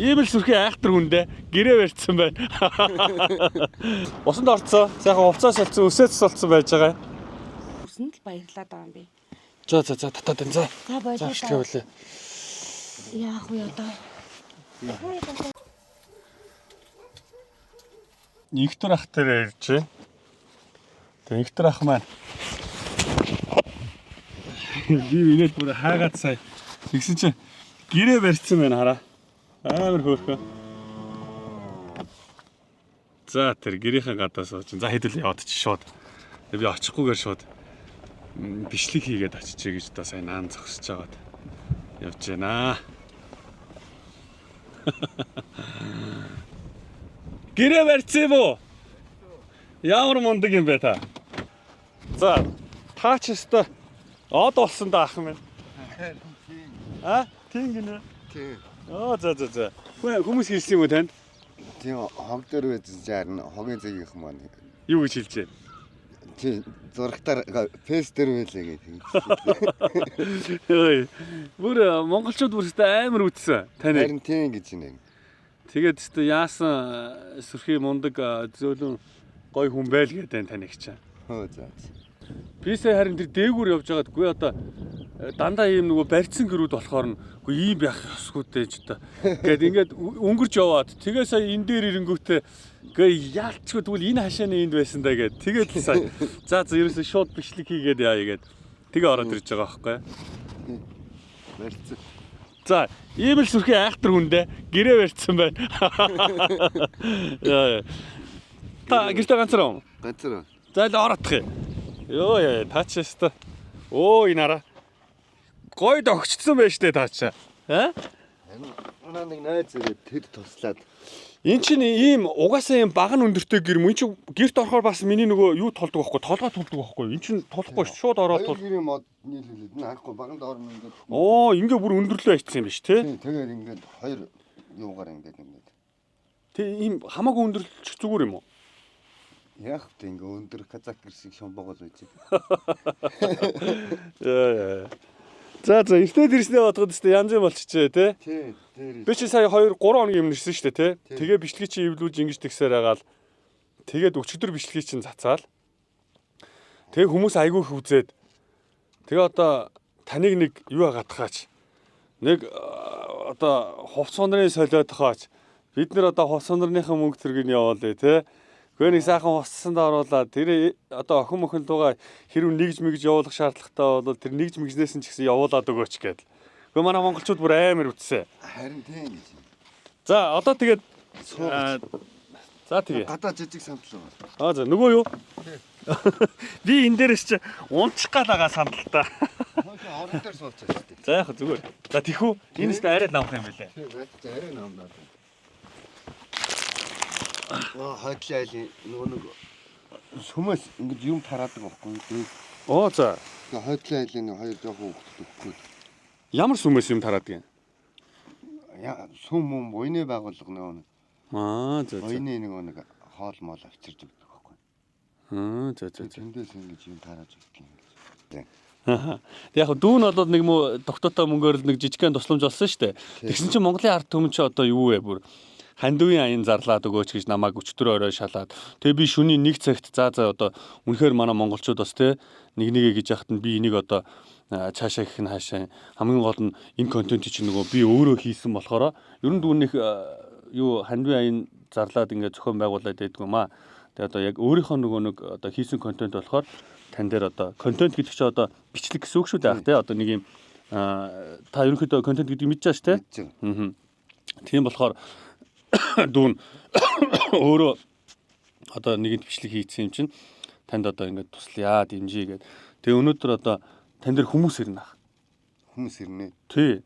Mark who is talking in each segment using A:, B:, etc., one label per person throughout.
A: Ийм л сүрхий айхтар хүндээ гэрээ барьсан байна. Усанд орцоо. Сайхан хувцас солилцсон, өсөөц солилцсон байж байгаа.
B: Үсэнд л баярлаад байгаа юм би.
A: За за за татаад энэ за.
B: За
A: За
B: болоо.
A: бичлэгээ болъё.
B: Яах вэ одоо?
A: Инхтэр ах дээр ирж байна. Тэгээ инхтэр ах маань би инээд бүр хайгаад сая. Тэгсэн чинь гэрээ барьсан байна хараа. Амар хөөрхөн. За тэр гэрийнхэн гадаа сууж. За хэдүүл яваад чи шууд. Тэгээ би очихгүйгээр шууд бичлэг хийгээд очичээ гэж одоо сая наан зогсож байгаад явж байна. Гэрээ барьсан юм уу? Ямар мундаг юм бэ та? За, та ч өстой од болсон да ах юм байна. А? Тийм гинэ.
C: Тийм.
A: Аа, за за за. Хүмүүс хэлсэн юм уу танд?
C: Тийм, хог дээр байсан чинь харин хогийн зээгийнх маань
A: Юу гэж хэлж байна?
C: тийм зурагтаар фэйс дээр байлаа гэдэг.
A: Ой, бүр монголчууд бүр өстой амар үтсэн таныг.
C: Харин тийм гэж нэ.
A: Тэгээд өстой яасан сүрхий мундаг зөөлөн гой хүн байл гэдэг таныг чинь.
C: Хөө за.
A: Би сая харин тэр дээгүүр явж байгаад гүй одоо дандаа ийм нөгөө барьцсан гэрүүд болохоор нь гүй ийм байх ёсгүй дээ ч одоо. Гэт ингээд өнгөрч яваад тэгээ сая энэ дээр ирэнгүүтээ гээ яалчгүй тэгвэл энэ хашааны энд байсан даа гэд тэгээд л сая за за ерөөсөө шууд бичлэг хийгээд яа гэд тэгээ ороод ирж байгаа байхгүй.
C: Барьцсан.
A: За ийм л сүрхий айхтар хүндээ гэрээ барьцсан байна. Яа. Та гэртээ ганцаар юм.
C: Ганцаар.
A: За л ороодох юм. Йоо яа та ч өстой. Өө энэ хараа. Гойд огчдсон байж тээ та чи. Аа?
C: Харин манай нэг найз ирээд тэр туслаад
A: Эн чинь ийм угаасаа ийм баг нь өндөртэй гэр мөн чи гэрт орохоор бас миний нөгөө юу толдог байхгүй толгой толдог байхгүй. Эн чинь толохгүй ш шууд ороод
C: хоёр
A: тул.
C: гэрийн мод нийлүүлээд энэ харахгүй баганд орно ингээд.
A: Оо ингээ бүр өндөрлөө айцсан юм биш те.
C: Тийм, тэгээд ингээд хоёр юугаар ингээд ингээд.
A: Тэ ийм хамаагүй өндөрлчих зүгээр юм уу?
C: Яг тэ ингээд өндөр казак гэр шиг шомбогол байж.
A: Яа яа. За за эртээд ирснээ бодоход өстой янз юм болчихжээ те.
C: Тийм, дээр.
A: Би чи сая 2 3 хоногийн өмнө ирсэн шүү дээ те.
C: Тийм.
A: Тэгээ бичлэгийг чи эвлүүлж ингэж тэгсээр агаал. Тэгээд өчигдөр бичлэгийг чинь цацаал. Тэгээ хүмүүс айгүй их үзээд. Тэгээ одоо таныг нэг юу хагаадхаач. Нэг одоо хувц ундрын солиодохооч. Бид нэр одоо хувц ундрынхаа мөнгө төргийг нь явуулъя те. Гэхдээ нэг сайхан хувцсанд оруулаад тэр одоо охин мөхөн лугаа хэрв нэгж мэгж явуулах шаардлагатай бол тэр нэгж мэгжнээс нь ч гэсэн явуулаад өгөөч гэдэл. Гэхдээ манай монголчууд бүр амар үтсэн.
C: Харин тийм гэж.
A: За одоо тэгээд
C: Суугач.
A: За тэгээ.
C: Гадаа жижиг самтлаа.
A: Аа за нөгөө юу? Би энэ дээрээс чи унчих гал байгаа сандалтай.
C: Хойш орон дээр суучихсан шүү дээ.
A: За яг зүгээр. За тэхүү энэ өстө арай намх юм байлээ.
C: Тийм, байж арай намнаа. Аа, хойдлын айлын нөгөө нэг сүмээс ингэж юм тараадаг байхгүй юу?
A: Оо за.
C: Тэгээ хойдлын айлын нэг хоёр жоохон хүүхдүүд өгөхгүй.
A: Ямар сүмээс юм тараадаг юм?
C: Яа, сүм юм буйны байгууллага нөгөө нэг
A: Аа за за.
C: буйны нөгөө нэг хоол моол авчирч өгдөг байхгүй.
A: Аа за за за.
C: Тэндээс ингэж юм тарааж өгдөг юм гэж.
A: Тэг яг дүүн болоод нэг мө тогтоотой мөнгөөр л нэг жижигхэн тусламж олсон шүү дээ. Тэгсэн чинь Монголын ард түмэн чи одоо юу вэ бүр хандивын аян зарлаад өгөөч гэж намайг өчтөр орой шалаад. Тэгээ би шөнийн нэг цагт за за одоо үнэхээр манай монголчууд бас те нэг нэгэ гэж яхад нь би энийг одоо цаашаа гэх нь хаашаа хамгийн гол нь энэ контентыг чинь нөгөө би өөрөө хийсэн болохоор ер нь дүүнийх юу хандивын аян зарлаад ингээд зохион байгуулад байдгүй маа. Тэгээ одоо яг өөрийнхөө нөгөө нэг одоо хийсэн контент болохоор тань дээр одоо контент гэдэг чинь одоо бичлэг гэсэн үг шүү дээ ах те одоо нэг юм та ерөнхийдөө контент гэдгийг мэдж байгаа шүү те.
C: Мэдж байгаа.
A: Аа. Тийм болохоор дүүн өөрөө одоо нэгэнт бичлэг хийсэн юм чинь танд одоо ингээд туслая дэмжиж гээд. Тэгээ өнөөдөр одоо тань дээр хүмүүс ирнэ ах.
C: Хүмүүс ирнэ.
A: Тий.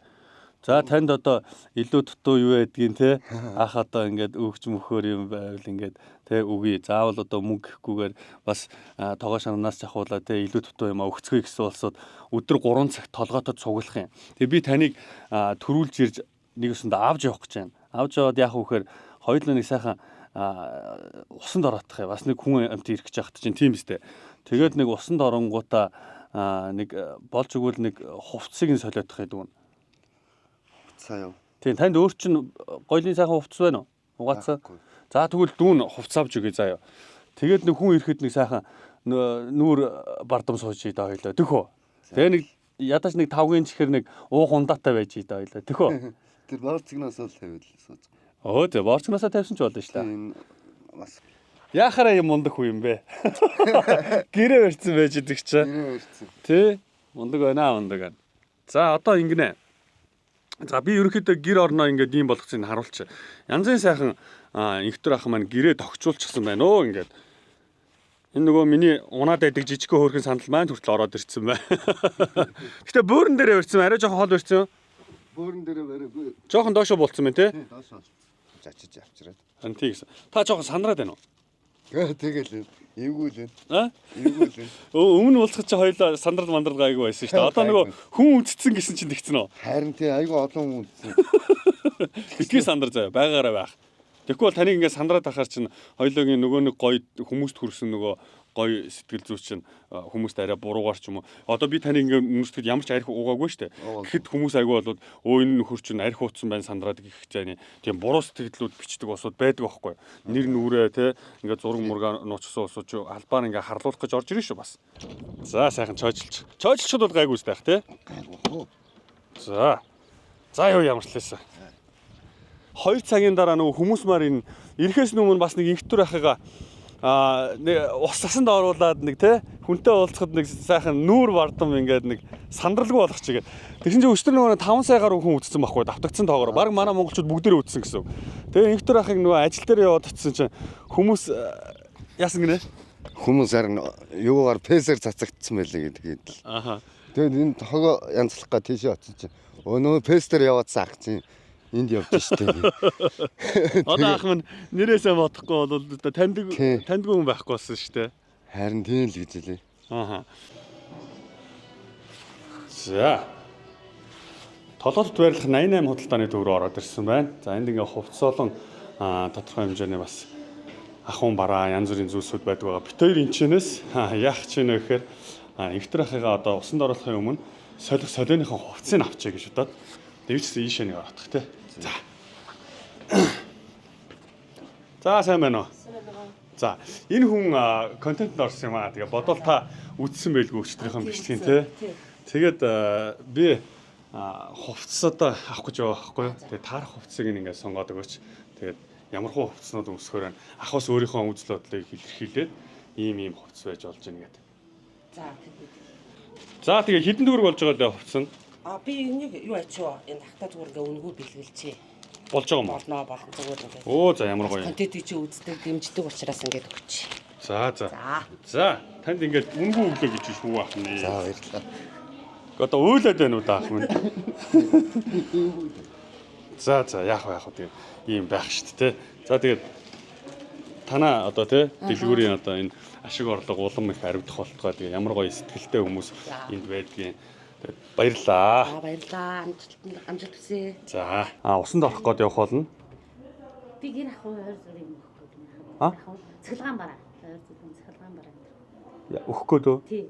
A: За танд одоо илүү дутуу юу байдгийг те ах одоо ингээд өгч мөхөр юм байвал ингээд те үгүй заавал одоо мөнгө гэхгүйгээр бас тогоо шананаас чахуулаа те илүү дутуу юм а өгцгөө гэсэн улсууд өдөр 3 цагт толгоотод цуглах юм. Тэгээ би таныг төрүүлж ирж нэг өсөнд авч явах гэж байна. Авч яваад яах вэ гэхээр хоёулаа нэг сайхан усанд ороодох юм. Бас нэг хүн амт ирэх гэж яхад чинь тийм үстэй. Тэгээд нэг усанд оронгуудаа нэг болж өгвөл нэг хувцсыг нь солиодох гэдэг юм.
C: Цаа юу.
A: Тийм, танд өөр чинь гоёлын сайхан хувцас байна уу? Угаацсан.
C: Байхгүй.
A: За, тэгвэл дүүн хувцас авч өгье заяа. Тэгээд нэг хүн ирэхэд нэг сайхан нүүр бардам сууж идэ хоёлоо. Тэх үү? Тэгээ нэг ядаж нэг тавгийн чихэр нэг уух ундаатай байж идэ хоёлоо. Тэх үү?
C: Тэр борцгноос л тавиул сууж.
A: Өө зэ борцгноосоо тавьсан ч болно шүү дээ.
C: Энэ бас
A: Яхаараа юм мундаг хүн юм бэ? Гэрээ барьсан байж идэг чи.
C: гэрээ барьсан.
A: Тэ? Мундаг байна, мундаг байна. За, одоо ингэнэ. За, би ерөнхийдөө гэр орноо ингээд ийм болгоцыг нь харуулчих. Янзын сайхан инхтэр ах маань гэрээ тогтчулчихсан байна өө ингээд. Энэ нөгөө миний унаад байдаг жижигхэн хөөрхөн сандал маань хүртэл ороод ирсэн байна. Гэтэ бөөрн дээрээ барьсан, арай жоохон хол барьсан.
C: Бөөрн дээрээ бариагүй.
A: Жоохон доошо болцсон байна те.
C: Тийм, доош бол. Зачиж авчираад.
A: Харин тий гэсэн. Та жоохон сандраад байна уу?
C: Тэгэл эвгүй л.
A: А?
C: Эвгүй л.
A: Өмнө уулзах чи хоёлаа сандрал мандрал гайгүй байсан шүү дээ. Одоо нөгөө хүн үдцсэн гэсэн чинь тэгсэн үү?
C: Харин тий, айгүй олон хүн үндсэн.
A: Битгий сандар заяа байгаараа байх. Тэгэхгүй бол таныг ингээд сандраад ахаар чинь хоёлоогийн нөгөө нэг гоё хүмүүст хүрсэн нөгөө гоё сэтгэл зүй чинь хүмүүст арай буруугаар ч юм уу. Одоо би таныг ингээд өмсдөд ямар ч арх уугаагүй шүү дээ.
C: Уугаагүй.
A: Тэгэхэд хүмүүс айгүй болоод өө энэ нөхөр чинь арх ууцсан байна сандраад гэх зайны тийм буруу сэтгэлдлүүд бичдэг усуд байдаг байхгүй. Нэр нүрээ те ингээд зураг мургаа нууцсан усууд чи албаар ингээд харлуулах гэж орж ирнэ шүү бас. За, сайхан чойжилч. Чойжилчуд бол гайгүй үстэй ах те.
C: Гайгүй хөө.
A: За. За, юу ямар ч лээсэн. 2 цагийн дараа нөгөө хүмүүс маар энэ ирэхээс өмнө бас нэг инхтүр ахыгаа нэг ус сасанд оруулаад нэг те хүнтэй уулзахад нэг сайхан нүүр бардам ингээд нэг сандралгүй болох чигээд. Тэгсэн чинь өчтөр нөгөө 5 сая гаруй хүн үтсэн байхгүй давтагдсан тоогоор. Бараг манай монголчууд бүгдээрээ үтсэн гэсэн үг. Тэгээ инхтүр ахыг нөгөө ажил дээр яваад очисон чинь хүмүүс яасан гинэ?
C: Хүмүүс харин юугаар пэсээр цацагдсан байлээ гэдэг юм л.
A: Аха.
C: Тэгээд энэ тогоо янзлах га тийшээ очиж чинь. Өө, нөгөө пэс дээр яваадсан ах чинь энд явж штэ.
A: Одоо ах минь нэрээсээ бодохгүй бол одоо таньдаг
C: Тий.
A: таньдгүй хүн байхгүй болсон шүү дээ.
C: Харин тийм л гэж хэлээ.
A: Ааха. За. Толгойд байрлах 88 худалдааны төв рүү ороод ирсэн байна. За, энд ингээ хувцас олон тодорхой хэмжээний бас ахуйн бараа янз бүрийн зүйлсүүд байдаг байгаа. Бит хоёр энчнээс яах чинь вэ гэхээр инхтэр ахыгаа одоо усанд оруулахын өмнө солих солионыхон хувцсыг авчия гэж бодоод дээвчсэн ийшээ нэг ороодох те. За. За, сайн байна уу? За, энэ хүн контентэнд орсон юм аа. Тэгээ бодвол та үдсэн байлгүй өчтөрийнхөө бичлэгийн те. Тэгээд би хувцас одоо авах гэж байгаа байхгүй юу? Тэгээд таарах хувцсыг ингээд сонгоод өгөөч. Тэгээд ямар хуу хувцснууд өмсөхөр байна. Ах бас өөрийнхөө үзэл бодлыг илэрхийлээд ийм ийм хувцас байж болж байна гэдэг.
B: За, тэгээд.
A: За, тэгээ хэдэн төгрөг болж байгаа лээ хувцас нь?
B: А, би энийг юу ачив? Энэ хахта зүгээр ингээ үнэгүй бэлгэлчээ.
A: Болж байгаа юм уу?
B: Болно, болно, зүгээр ингээ.
A: Өө, за, ямар гоё.
B: Контентыг чи үздэг, дэмждэг учраас ингээд өгч.
A: За за.
B: За.
A: За, танд ингээд үнэгүй өглөө гэж шүү ах нэ.
C: За, баярлалаа.
A: Одоо уйлаад байна уу да ах минь? За за, яах вэ, яах вэ, тэгээд ийм байх шүү дээ. За, тэгээд танаа одоо те дэлгүүрийн одоо энэ ашиг орлого улам их аривдах болтугай, тэгээд ямар гоё сэтгэлтэй хүмүүс энд байдгийн. Тэгээд баярлаа.
B: За, баярлаа. Амжилт амжилт хүсье.
A: За. А, усанд орох гээд явах болно.
D: Би гэр ах ойр зүр юм өгөх гээд.
A: А?
D: Цахилгаан бараа. Ойр зүрийн цахилгаан бараа.
A: Өгөх гээд үү?
D: Тий.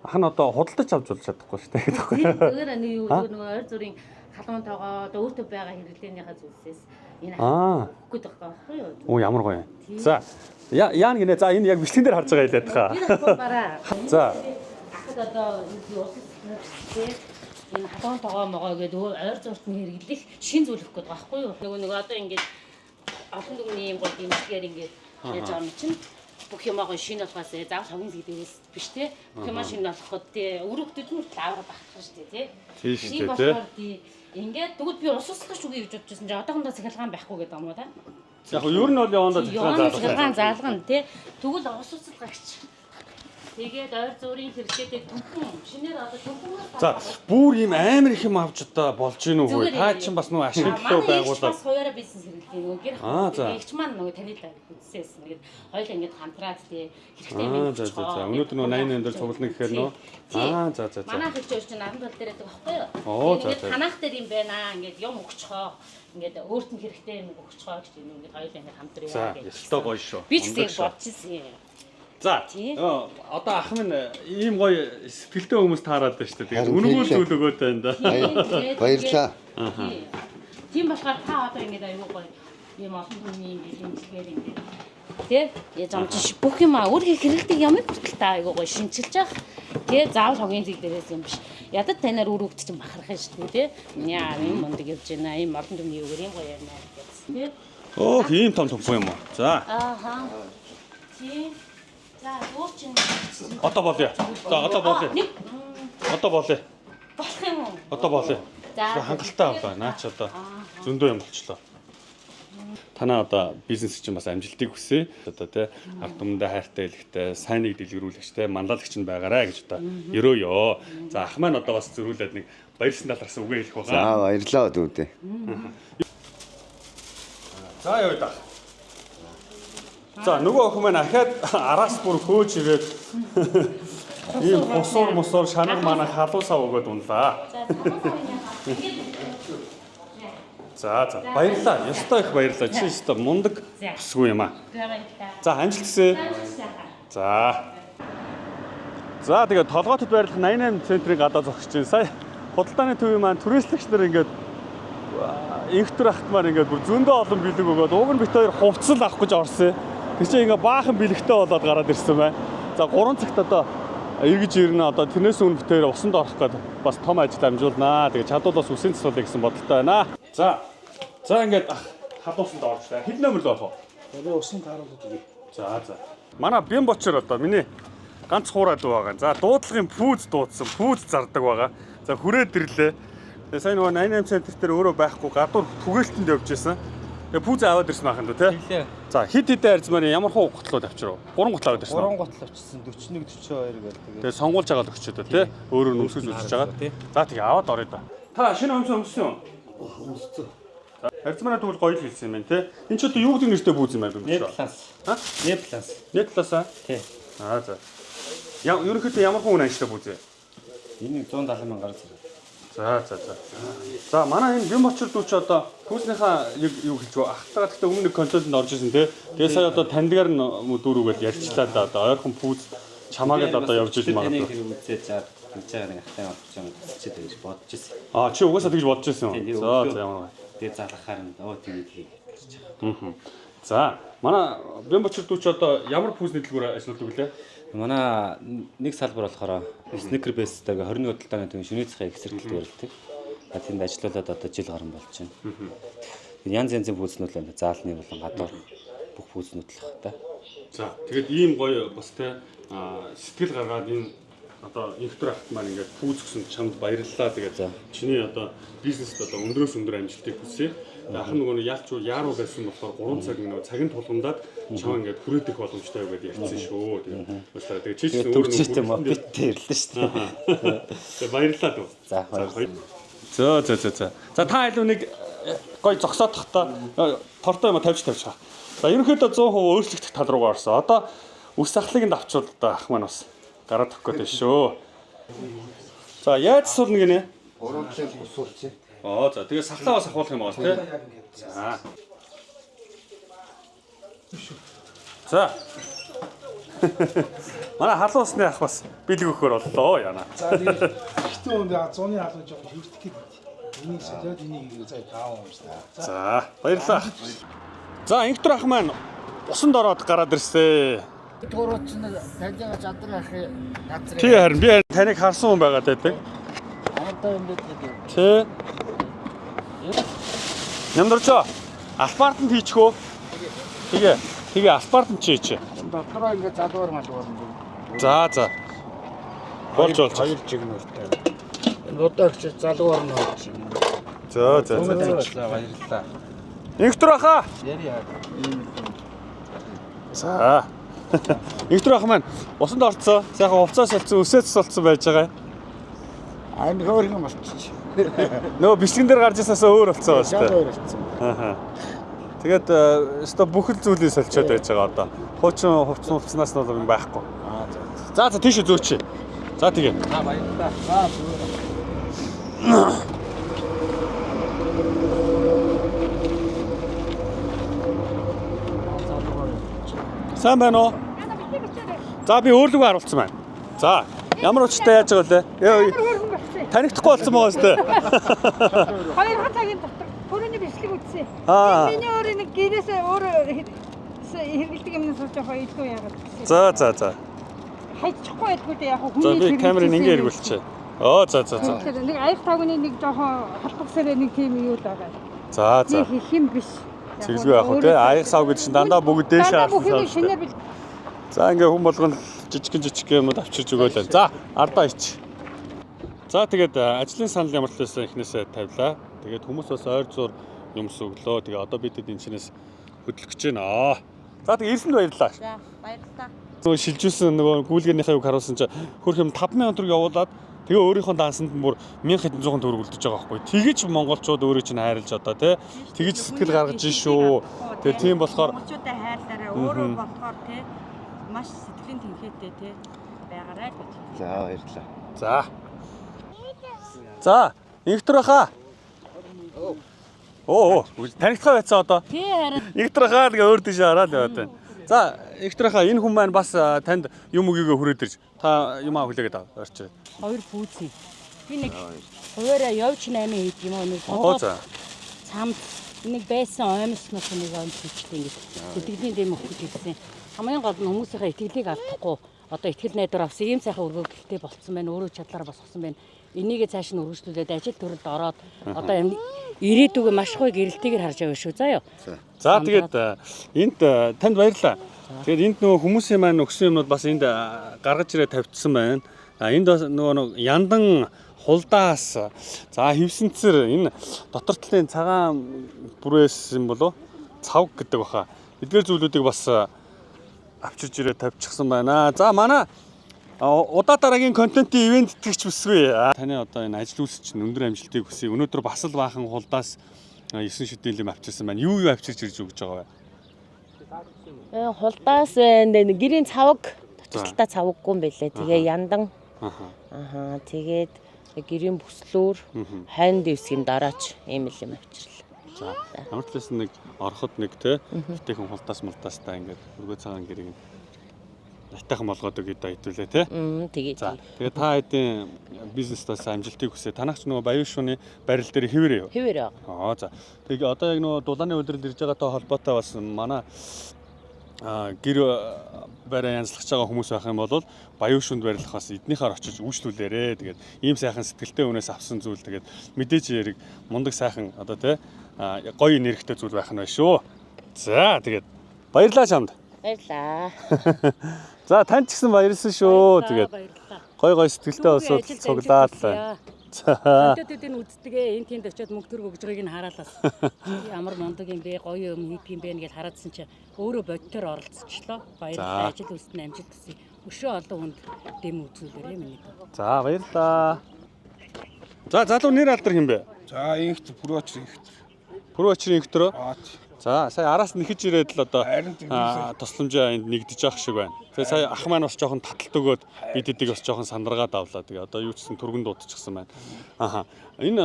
A: Ах нь одоо худалдаж авч болж чадахгүй шүү дээ гэдэг.
D: Тийм, зүгээр нэг юу, зүгээр нөгөө ойр зүрийн халуун тоогоо одоо өөртөө байгаа хэрэглээнийхээ зүйлсээс энэ
A: Аа.
D: өгөх гээд байгаа байхгүй юу?
A: Оо, ямар гоё. За. Яа гинэ. За, энэ яг бичлэгэн дээр харж байгаа хэлээд хаа.
D: Гэр ах бараа.
A: За.
D: Ахад одоо юу ус тий энэ халуун тоогоо могоо гэдэг ойр зурт нь хэрэглэх шин зүйл өгөх гээд байгаа байхгүй юу? Нөгөө нэг одоо ингээд олон дүгний юм гол дэмжлэгээр ингээд яаж байгаа юм чинь бүх юм аа шинэ болохоос заавал хогийн зэгдээс биш те, бүх юм шинэ болоход те өрөвдөд нь хүртэл авраг багтах шүү дээ те.
A: Тийм шүү дээ,
D: Тийм
A: те.
D: болохоор тий ингээд тэгвэл би ус услах үгүй гэж бодож байсан чинь одоохондоо цахилгаан байхгүй гэдэг юм уу та?
A: Яг нь ер нь бол явандаа
D: Явандаа
A: цахилгаан
D: цахилгаан
A: заалгах.
D: заалгана те. Тэгвэл ус услахч. Тэгээд ойр зүрийн хэрэглээтэй түнхэн шинээр одоо түнхэнээс
A: За, бүр ийм амар их юм авч одоо болж гин үү?
D: Зүгээр
A: Та
D: юм.
A: чинь бас нөгөө ашиг төлөө байгуулаад
D: бас хуваараа бизнес хэрэглэдэг нөгөө гэр
A: Аа, за.
D: эгч маань нөгөө танил үзсээс ингээд хоёул ингээд хамтраад тий хэрэгтэй
A: Аа,
D: юм
A: за, за, за. Өнөөдөр нөгөө 88 дээр цуглана гэхээр нөө. Аа, за, за, за.
D: Манай эгч хоёр чинь 10 тал дээр байдаг байхгүй юу?
A: Оо, за,
D: Тэгээд
A: за.
D: ингээд танах дээр юм байна ингээд юм өгчхөө ингээд өөрт нь хэрэгтэй юм өгчхөө гэж юм ингээд хоёул ингээд хамтраа
A: За, ёстой гоё шүү.
D: Би ч
A: Мундаг
D: гэсэн
A: шүү.
D: бодож ирсэн юм.
A: За.
D: Тий.
A: Одоо ах минь ийм гоё сэтгэлтэй хүмүүс таарад байна шүү дээ. Тэгээд
C: Харин
A: үнэгүй
C: тийм
A: зүйл өгөөд байна да.
D: Тэгээд
C: Баярлалаа.
D: тий. Тийм болохоор та одоо ингээд аюу гоё ийм олон түмний ингээд дэмжлэгээр ингээд тий яаж юм чи бүх юм өөрийнхөө хэрэглэдэг ямыг хүртэл та аюу гоё шинчилж явах. Тий заавал хогийн зэг дээрээс юм биш. Ядад танаар үр хөвгт чинь бахарх юм шүү дээ тий. Яа ийм мундаг явж байна. Ийм олон түмний үгээр юм гоё ярина гэсэн тий.
A: Өөх ийм том томфон юм уу? За.
D: Ааха. Тий. За өөр чинь
A: Одоо болъё. За одоо болъё.
D: Нэг
A: Одоо болъё.
D: болох юм уу?
A: Одоо болъё.
D: За.
A: Хангалттай авлаа. Наа чи одоо зөндөө юм болчлоо. Танаа одоо бизнес чинь бас амжилтыг хүсье. Одоо тий ард түмэндээ хайртай хэлэхтэй, сайныг дэлгэрүүлэгчтэй, манлайлагч нь байгаарай гэж одоо ерөөё. За ах маань одоо бас зөрүүлээд нэг баярсан талархсан үгээ хэлэх
C: За
A: байгаа.
C: баярлалаа дүүдээ.
A: За явъя да. За нөгөө охин маань ахаад араас бүр хөөж ирээд ийм хусуур мусуур шанаг манаг халуун сав өгөөд унлаа.
D: За залуу
A: За за баярлалаа. Ёстой их баярлалаа. Чи ёстой мундаг
D: За.
A: бүсгүй юм аа.
D: баярлалаа.
A: За амжилт хүсье. За. За тэгээд толгойтод байрлах 88 центрийн гадаа зогсож байна. Сая худалдааны төвийн маань түрээслэгч нар ингээд инхтэр ахтмаар ингээд бүр зөндөө олон бэлэг өгөөд уг нь бит хоёр хувцал авах гэж орсон. Тэр чинь ингээд баахан бэлэгтэй болоод гараад ирсэн байна. За 3 цагт одоо эргэж ирнэ, одоо тэрнээс өмнө бит хоёр усанд орох гээд бас том ажил амжуулнаа. Тэгээд чадвал бас үсийн засуулъя гэсэн бодолтой байна. За. За ингээд ах халуусанд орчлаа. Хэд номер л болох вэ?
E: Би усан тааруулаад өгье.
A: За за. Манай бэн бочор одоо миний ганц хуурай дүү байгаа. За дуудлагын пүүз дуудсан, пүүз зардаг байгаа. За хүрээд ирлээ. Тэгээ сайн нөгөө 88 центр дээр өөрөө байхгүй гадуур түгээлтэнд явж исэн. Тэгээ пүүз аваад ирсэн байх юм да тий.
F: Тэглээ.
A: За хид хідэн арзмаар ямар хуу гутлууд авчирв? 3 гутал аваад ирсэн.
F: 3 гутал авчирсан 41 42 гэл тэгээд.
A: Тэгээ сонгуулж байгаа л өгчөөд тий. Өөрөө нүсгэж үзэж байгаа.
F: Тий.
A: За тэгээ аваад орё да. Та шинэ өмсөн өмсөн юм?
C: Өмссөн.
A: Арзмаараа тэгвэл гоё л хэлсэн юм байна тий. Энд ч одоо юу гэдэг нэртэй пүүз юм байна бэ?
F: Непланс.
A: Ха?
F: Непланс.
A: Нэг талаасаа.
F: Тий.
A: Аа за. Я ерөнхийдөө ямар хүн анжтай пүүз вэ?
F: Энэ 170 мянга гарсан.
A: За за за. За манай энэ бэн бочор дүү чи одоо пүүзнийхаа яг юу хэлж вэ? Ахтайгаа гэхдээ өмнө нэг контентэнд орж ирсэн тий. Тэгээ сая одоо таньдгаар нь дүүрүүгээл ярьчлаа да. Одоо ойрхон пүүз чамааг л одоо явж иж
F: магадгүй.
A: магадгүй.
F: Таны хэрэг үзээд за гэж байгаа нэг ахтай олж юм тасчихэд гэж бодож ирсэн.
A: Аа чи угаасаа тэгж бодож ирсэн
F: Тий,
A: юм. За
F: тэгээ
A: за ямар гай.
F: Тэгээ залгахаар нь оо тийм хий гэж байгаа.
A: За манай бэн бочор дүү чи одоо ямар пүүзний дэлгүүр ажилладаг вүлээ?
F: Манай нэг салбар болохоор sneaker base-тэй 21 худалдааны төвийн шөнийн цахын их зэрэгт барилдаг. А тэнд ажиллаулаад одоо жил гарan болж байна. Янз янзын пүүзнүүд л байна. Заалны болон гадуур бүх пүүзнүүд л хэ та.
A: За тэгээд ийм гоё бас те сэтгэл гаргаад энэ одоо инхтер ахт маань ингээд пүүз өгсөн чамд баярлалаа. Тэгээд
F: За.
A: чиний одоо бизнест одоо өндрөөс өндөр амжилтыг хүсье. Тэгээд ах нөгөө нэг ялч яаруу байсан болохоор 3 цаг нөгөө цагийн тулгамдаад чам ингээд хүрээдэх боломжтой гэдээ ярьсан шүү. Тэгээд уучлаарай. Тэгээд чи ч
F: Тэгээд
A: өөрөө
F: төгчтэй мопедтэй ирлээ шүү дээ.
A: Тэгээд баярлалаа дүү.
F: За баярлалаа.
A: За за за за. За та илүү нэг гой зогсоод тахта тортой юм тавьж тавьчих. За ерөнхийдөө 100% өөрчлөгдөх тал руугаа орсон. Одоо үс ахлыг нь давчвал одоо ах маань бас гараад өгөх гээд байна шүү. За яаж суулна гинэ?
C: 3 талын усуулчих.
A: Аа за тэгээ сахлаа бас ахуулах юм байна тий. За. За. Манай халуун усны ах бас бэлэг өгөхөр боллоо яана.
E: За тэгээд ихтэй хүн зуны халуун жоохон хэврдэх гээд байна. Энийг солиод энийг за гаав юм шүү дээ. За
A: За баярлалаа. За инхтер ах маань усанд ороод гараад ирсэн.
G: Турууч нь таньгаа чадвар ахын газар
A: Тий харин би харин таныг харсан хүн байгаад байдаг.
G: амтай юм байдаг.
A: Тий. Нямдарчоо. Албартанд хийчих үү? Тэгээ. Тэгээ албартанд чи хийчих.
G: Дотороо ингээд залуур малуур юм.
A: За за. Болж болж.
G: Хоёр жигнөртэй. Энэ бодогч залуур нь болж юм.
A: За за за.
F: За баярлалаа.
A: Инхтер аха.
G: Яри яа.
A: За. Инхтер ах маань усанд орцоо. Сайхан хувцас солилцсон, өсөөц солилцсон байж байгаа.
G: Айн хөөрхөн болчих.
A: Нөгөө бичлэгэн дээр гарч ирсэнээс өөр болцсон байна шүү
G: Шал
A: дээ.
G: өөр болсон.
A: Аха. Тэгээд өстой бүхэл зүйлийг солилцоод байж байгаа одоо. Хуучин хувцас хувцснаас нь бол юм байхгүй.
G: Аа за.
A: За за тийш зөөч. За тэгээ.
F: За баярлалаа.
G: За зүгээр.
A: Сайн байна уу? За би өөрлөгөө харуулсан байна. За ямар учиртай яаж байгаа вэ? Танигдахгүй болсон байгаа сте.
H: Хоёрхан цагийн дотор түрүүний бичлэг Бичлэг үзсэн.
A: Аа.
H: Миний өөрөө нэг гэрээсээ өөрөө хэрэгэлдэг юмнаас болж байгаа илүү яагаад гэсэн.
A: За за за.
H: Хайчихгүй байлгүй дээ яг
A: За
H: хүний
A: би камерыг ингэ эргүүлчихье. Оо за за за.
H: Тэгэхээр нэг аяг тагны нэг жоохон халбагсараа нэг тийм юу л байгаа.
A: За за.
H: Нэг хэм биш.
A: Цэглгүй яах вэ те? Аяг сав гэдэг чинь дандаа бүгд дээшээ
H: Дандаа бүх
A: харсан
H: юм
A: сав шүү дээ.
H: шинээр бил.
A: За ингээ хүн болгон жижигэн жижигэн юмуд авчирч өгөөл байна. За ардаа ич. За тэгээд ажлын санал ямар ч байсан эхнээсээ тавилаа. Тэгээд хүмүүс бас ойр зур юмс өглөө. Тэгээ одоо бид энэ чинээс хөдлөх гэж байна. За тэгээд ирсэнд баярлалаа.
B: За баярлалаа.
A: Нөгөө шилжүүлсэн нөгөө гүйлгээнийхээ юг харуулсан чинь хөрх юм 5000 төгрөг явуулаад тэгээ өөрийнхөө даансанд нь бүр 1700 төгрөг үлдэж байгаа байхгүй. Тэгэж монголчууд өөрөө чинь хайрлаж одоо тий тэгэж сэтгэл гаргаж ин шүү. Тэгээ тийм болохоор
B: монголчуудаа хайрлаарай. Өөрөө болохоор тий маш сэтгэлийн тэнхээтэй тий байгаарай л гэж.
C: За баярлалаа.
A: За. За, инхтэр баха. Оо, танигдах байцаа одоо.
D: Тий харин
A: Инхтэр баха тэгээ өөр тийш хараад яваад байна. За, инхтэр баха энэ хүн маань бас танд юм үгийгээ хүрээд ирж. Та юм аа хүлээгээд ав. Орчоо.
D: хоёр пүүцэн. Би нэг хуваараа явж 8 хэд юм уу нэг
A: Оо за.
D: цамц нэг байсан оймснос нэг оймс хийчихлээ ингээд сэтгэлийн дэм өгөх гэж ирсэн. Хамгийн гол нь хүмүүсийнхээ итгэлийг алдахгүй одоо итгэл найдвар авсан ийм сайхан өргөдөлтэй болцсон байна. Өөрөө чадлаараа босгосон байна. Энийгээ цааш нь үргэлжлүүлээд ажил төрөлд ороод одоо юм ирээдүгөө маш гоё гэрэлтэйгээр харж байгаа шүү. Заа юу.
A: За тэгээд энд танд баярлалаа. Тэгээд энд нөгөө хүмүүсийн маань өгсөн юмнууд бас энд гаргаж ирээ тавьчихсан байна. А энд бас нөгөө нэг яндан хулдаас за хевсэнцэр энэ дотор талын цагаан бүрээс юм болов цавг гэдэг баха. Эдгээр зүйлүүдийг бас авчирч ирээ тавьчихсан байна. За манай удаа дараагийн контентын ивент итгэгч бүсгүй. Таны одоо энэ ажил үйлс чинь өндөр амжилтыг хүсье. Өнөөдөр бас л баахан хулдаас 9 шидийн лим авчирсан байна. Юу юу авчирч ирж өгч байгаа вэ?
B: Хулдаас байна. Гэрийн цавг дотор талдаа цавггүй юм байлээ. Тэгээ яндан.
A: Аха.
B: Аха тэгээд гэрийн бүслүүр хойно дэвсгийн дараач ийм л юм авчирлаа.
A: За ямар ч байсан нэг ороход нэг те битээхэн хулдаас мулдаастай ингээд өргөө цагаан гэрийг найтайхан болгоод өгье да хэдүүлээ те.
B: Тэгээ.
A: За тэгээ та хэдийн бизнест бас амжилтыг хүсье. Танах ч нөгөө Баян шууны барил дээр хэвээр юу?
B: Хэвээр аа.
A: Аа за. Тэгээ одоо яг нөгөө дулааны үйлрэл ирж байгаатай холбоотой бас манай гэр барай янзлах байгаа хүмүүс байх юм бол баян шүнд барилах бас эднийхээр очиж үйлчлүүлээрэ. Тэгээд ийм сайхан сэтгэлтэй хүнээс авсан зүйл тэгээд мэдээж яриг мундаг сайхан одоо тий гоё нэрхтэй зүйл байх нь байна шүү. За тэгээд баярлалаа чамд.
B: Баярлаа.
A: За танд ч гэсэн баярлсан шүү. Тэгээд
D: баярлалаа.
A: гой гой сэтгэлтэй босоод цуглаад л байна. За.
D: Контентуудыг үздэг ээ. Энэ тэнд очиод мөнгө төгрөг өгж байгааг нь хараалаас. Ямар мундаг юм бэ? Гоё юм хийдэг юм бэ гэж хараадсан чи өөрөө бодитоор оролцчихлоо. Баярлалаа.
A: За.
D: Ажил үйлсэнд амжилт хүсье. Өшөө олон хүнд дэм үзүүлээрэй миний дүү.
A: За баярлалаа. За залуу нэр алдар хэн бэ?
E: За инхт пүрөөч инхт.
A: Пүрүү очрын инхтрөө.
E: Аа тий.
A: За сая араас нэхэж ирээд л одоо
E: Харин тийм
A: тусламжаа энд нэгдэж явах шиг байна. Тэгээ сая ах маань бас жоохон таталт өгөөд бид эдийг бас жоохон сандаргаад авлаа. Тэгээ одоо юу ч гэсэн түргэн дуудчихсан байна. Аха. Энэ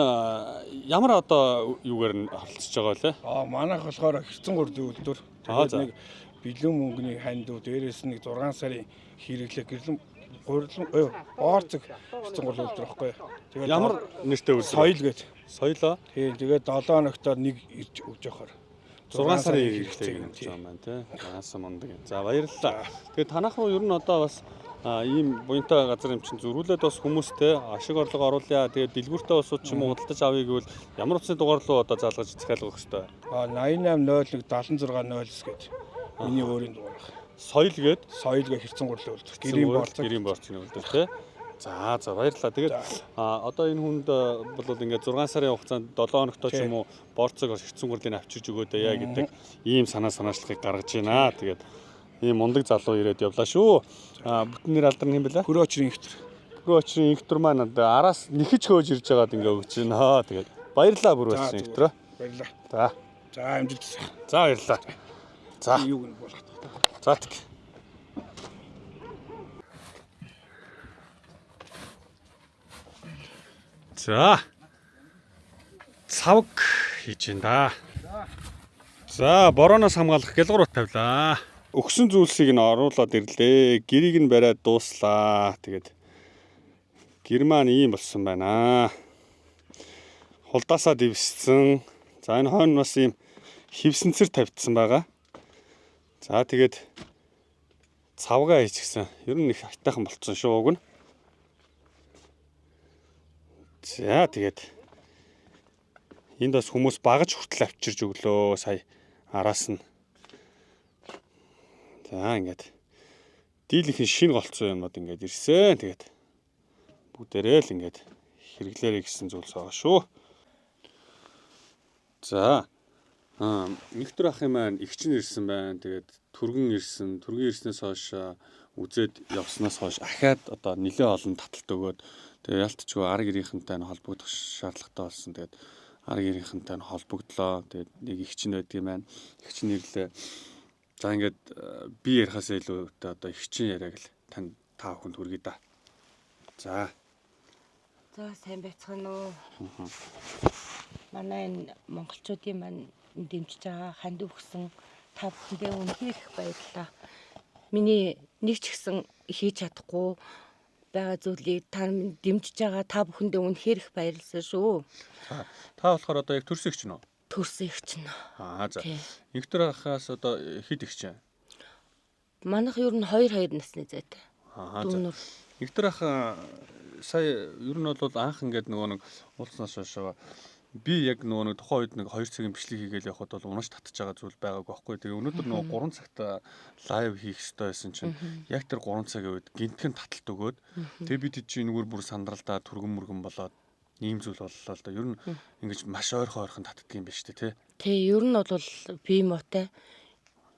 A: ямар одоо юугаар нь оролцож байгаа вэ?
E: Аа манайх болохоор хэрцэн гурд үйлдвэр.
A: Аа,
E: Тэгээд
A: за.
E: нэг бэлэн мөнгөний хандив дээрээс нь нэг 6 сарын хэрэглээ гэрлэн гурлан боорцог хэрцэн гурд үйлдвэр байхгүй. Тэгээд
A: Ямар нэртэй үйлдвэр?
E: соёл гэж.
A: Соёлоо.
E: Тийм тэгээд 7 хоногт нэг ирж өгж явахаар.
A: 6 сарын хэрэглээ гэж байгаа юм байна тий. 6 мундаг. За баярлалаа. Тэгээ танах руу ер нь одоо бас ийм буянтай газар юм чинь зөрүүлээд бас хүмүүстэй ашиг орлого оруулъя. Тэгээ дэлгүүртэй улсууд ч юм уу худалдаж авъя гэвэл ямар утасны дугаар руу одоо залгаж захиалга өгөх ёстой.
E: Аа 8801 7609 гэж миний өөрийн дугаар байна.
A: Соёл гээд
E: Соёл гэх хэрцэн гурлын үйлдвэр. Гэрийн боорцог.
A: Гэрийн боорцны үйлдвэр тий. За за баярлалаа. Тэгээд одоо энэ хүнд бол ингээд 6 сарын хугацаанд 7 хоногтой ч юм уу боорцог хэрцэн гурлыг авчирч өгөөд яа гэдэг ийм санаа санаачлагыг гаргаж байна. Тэгээд ийм мундаг залуу ирээд явлаа шүү. Бүтэн нэр алдар нь хэм бэлээ?
E: Хөрөөчрийн ихтер.
A: Бүрүү очрын инхтер маань одоо араас нэхэж хөөж ирж байгаад ингээ өгч байна. Тэгээд баярлалаа бүрүү
E: За,
A: очрын инхтрөө.
E: Баярлалаа.
A: За.
E: За амжилт хүсье.
A: За баярлалаа. За.
E: Юуг нь болгох.
A: За тэг. За. Цавг хийж ин да. За, борооноос хамгаалах гялгар ут тавилаа. Өгсөн зүйлсийг нь оруулаад ирлээ. Гэрийг нь бариад дууслаа. Тэгээд гэр маань ийм болсон байна. Хулдаасаа дэвссэн. За энэ хойно бас ийм хевсэнцэр тавьдсан байгаа. За тэгээд цавгаа хийчихсэн. Ер нь их айтайхан болцсон шүү уг нь. За тэгээд энд бас хүмүүс багаж хүртэл авчирж өглөө сая араас нь. За ингээд дийлийнхэн шинэ голцсон юмнууд ингээд ирсэн. Тэгээд бүгдээрээ л ингээд хэрэглээрэй гэсэн зүйлс байгаа шүү. За нэгтэр ах юм маань их чинь ирсэн байна. Тэгээд түргэн ирсэн. Түргэн ирснээс хойш үзээд явснаас хойш ахаад одоо нэлээ олон таталт өгөөд тэгээд ялтчгүй ар гэрийнхэнтэй нь холбогдох шаардлагатай болсон. Тэгээд ар гэрийнхэнтэй нь холбогдлоо. Тэгээд нэг их чинь байдаг юм байна. Их чинь ирлээ. За ингээд би ярихаас илүү одоо их чинь яриаг л тань та бүхэнд хүргэе да. За.
B: За сайн байцгаана уу. Манай энэ монголчуудын маань дэмжиж байгаа ханд өгсөн та бүхэндээ үнэхээр их баярлалаа. Миний нэг ч гэсэн хийж чадахгүй байгаа зүйлийг та минь дэмжиж байгаа та бүхэндээ үнэхээр их баярлалаа шүү.
A: Та болохоор одоо яг төрсөн их чинь үү?
B: Төрсөн их чинь.
A: Аа за.
B: Тий.
A: Нэгтэр ахаас одоо хэд их чинь?
B: Манайх ер нь 2 2 насны зайтай.
A: Аа за.
B: Дүүнүр.
A: Нэгтэр ах сая ер нь бол анх ингээд нөгөө нэг уулзнаас хойш би яг нөгөө нэг тухайн үед нэг 2 цагийн бичлэг хийгээл явхад бол унаж татж байгаа зүйл байгаагүй байхгүй. Тэгээ өнөөдөр нөгөө 3 цагт лайв хийх ёстой байсан чинь яг тэр 3 цагийн үед гинтгэн таталт өгөөд тэгээ бид чинь энэгээр бүр сандралдаа түргэн мөргөн болоод ийм зүйл боллоо л да. Ер нь ингэж маш ойрхон ойрхон татдаг юм байна шүү дээ, тий.
B: Тий, ер нь бол би муутай.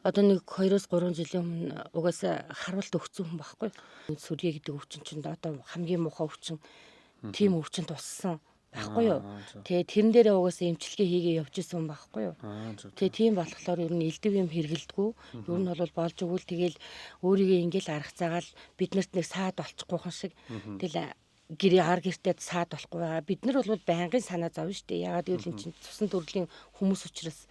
B: Одоо нэг 2-3 жилийн өмнө угаасаа харуулт өгсөн хүн байхгүй. Сүрье гэдэг өвчин чинь одоо хамгийн муухай өвчин. Тийм өвчин туссан байхгүй юу? Тэгээ тэрэн дээрээ угаасаа эмчилгээ хийгээ явж исэн хүн байхгүй юу?
A: Аа зөв.
B: Тэгээ тийм болохоор ер нь элдв юм хэрэгэлдэггүй. Ер нь бол болж өгвөл тэгэл өөрийгөө ингээл арга заагаал биднэрт нэг саад болчихгүйхан шиг тэгэл гэрээ ар гэртээ саад болохгүй байгаа. Бид нар бол байнгын санаа зовно шүү дээ. Ягаад гэвэл эн чинь цусан төрлийн хүмүүс учраас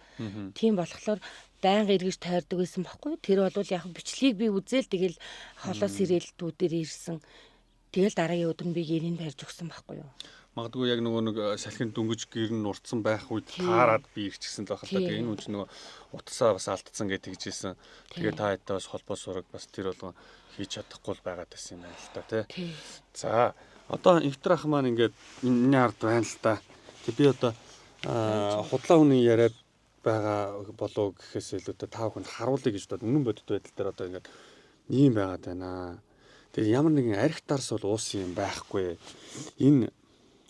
B: тийм болохоор байнга эргэж тойрдог байсан байхгүй юу? Тэр бол яг бичлэгийг би үзээл тэгэл холоос ирээл дүүдэр ирсэн. Тэгэл дараагийн өдөр нь би гэрийг барьж өгсөн байхгүй юу?
A: Магадгүй яг нөгөө нэг салхинд дөнгөж гэр нь уртсан байх үед таарад би ирчихсэн л байх л да. Тэгээ энэ хүн чинь нөгөө утасаа бас алдсан гэж тэгжсэн. Тэгээ та хэдтэй бас холбоо сураг бас тэр болгон хийж чадахгүй л байгаад байсан юм байна л да тий.
B: Тий.
A: За одоо инхтер ах маань ингээд энэний ард байна л да. Тэг би одоо худлаа хүний яриад байгаа болов гэхээс илүүтэй та бүхэнд харуулъя гэж бодоод үнэн бодит байдал дээр одоо ингээд ийм байгаад байна. Тэгээ ямар нэгэн арх дарс бол уусан юм байхгүй. Энэ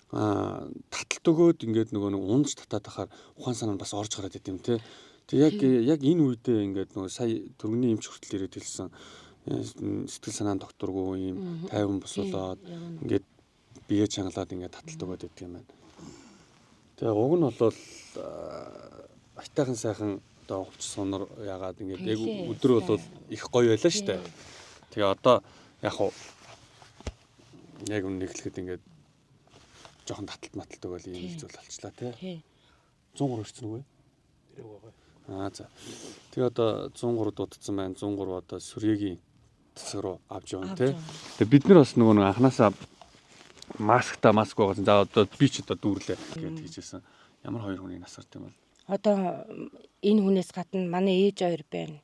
A: таталт өгөөд ингээд нөгөө нэг унж татаад ахаар ухаан санаа нь бас орж гараад идэм те. Тэг яг энэ үедээ ингээд нөгөө сая түргний эмч хүртэл ирээд хэлсэн сэтгэл санааны докторгүй ийм тайван босуулаад ингээд бие чангалаад ингээд таталт өгөөд идэг юм байна. Тэгээ уг нь бол айтайхан сайхан одоо хувц сунар ягаад ингээд яг өдөр бол их гоё байлаа штэ. Тэгээ одоо яг уу яг үнэ эхлэхэд ингээд жоохон таталт маталт өгөөл ийм л зүйл болчлаа тий.
B: Тий.
A: 103 ирсэн үгүй? Аа за. Тэгээ одоо 103 дуудсан байна. 103 одоо сүрьегийн цэцэг рүү авч явна тий. Тэгээ бид нар бас нөгөө нэг анханасаа маскта маск байгуулсан. За одоо би ч одоо дүүрлээ гэд хийжсэн. Ямар хоёр хүний насарт юм бол?
B: Одоо энэ хүнээс гадна манай ээж хоёр байна.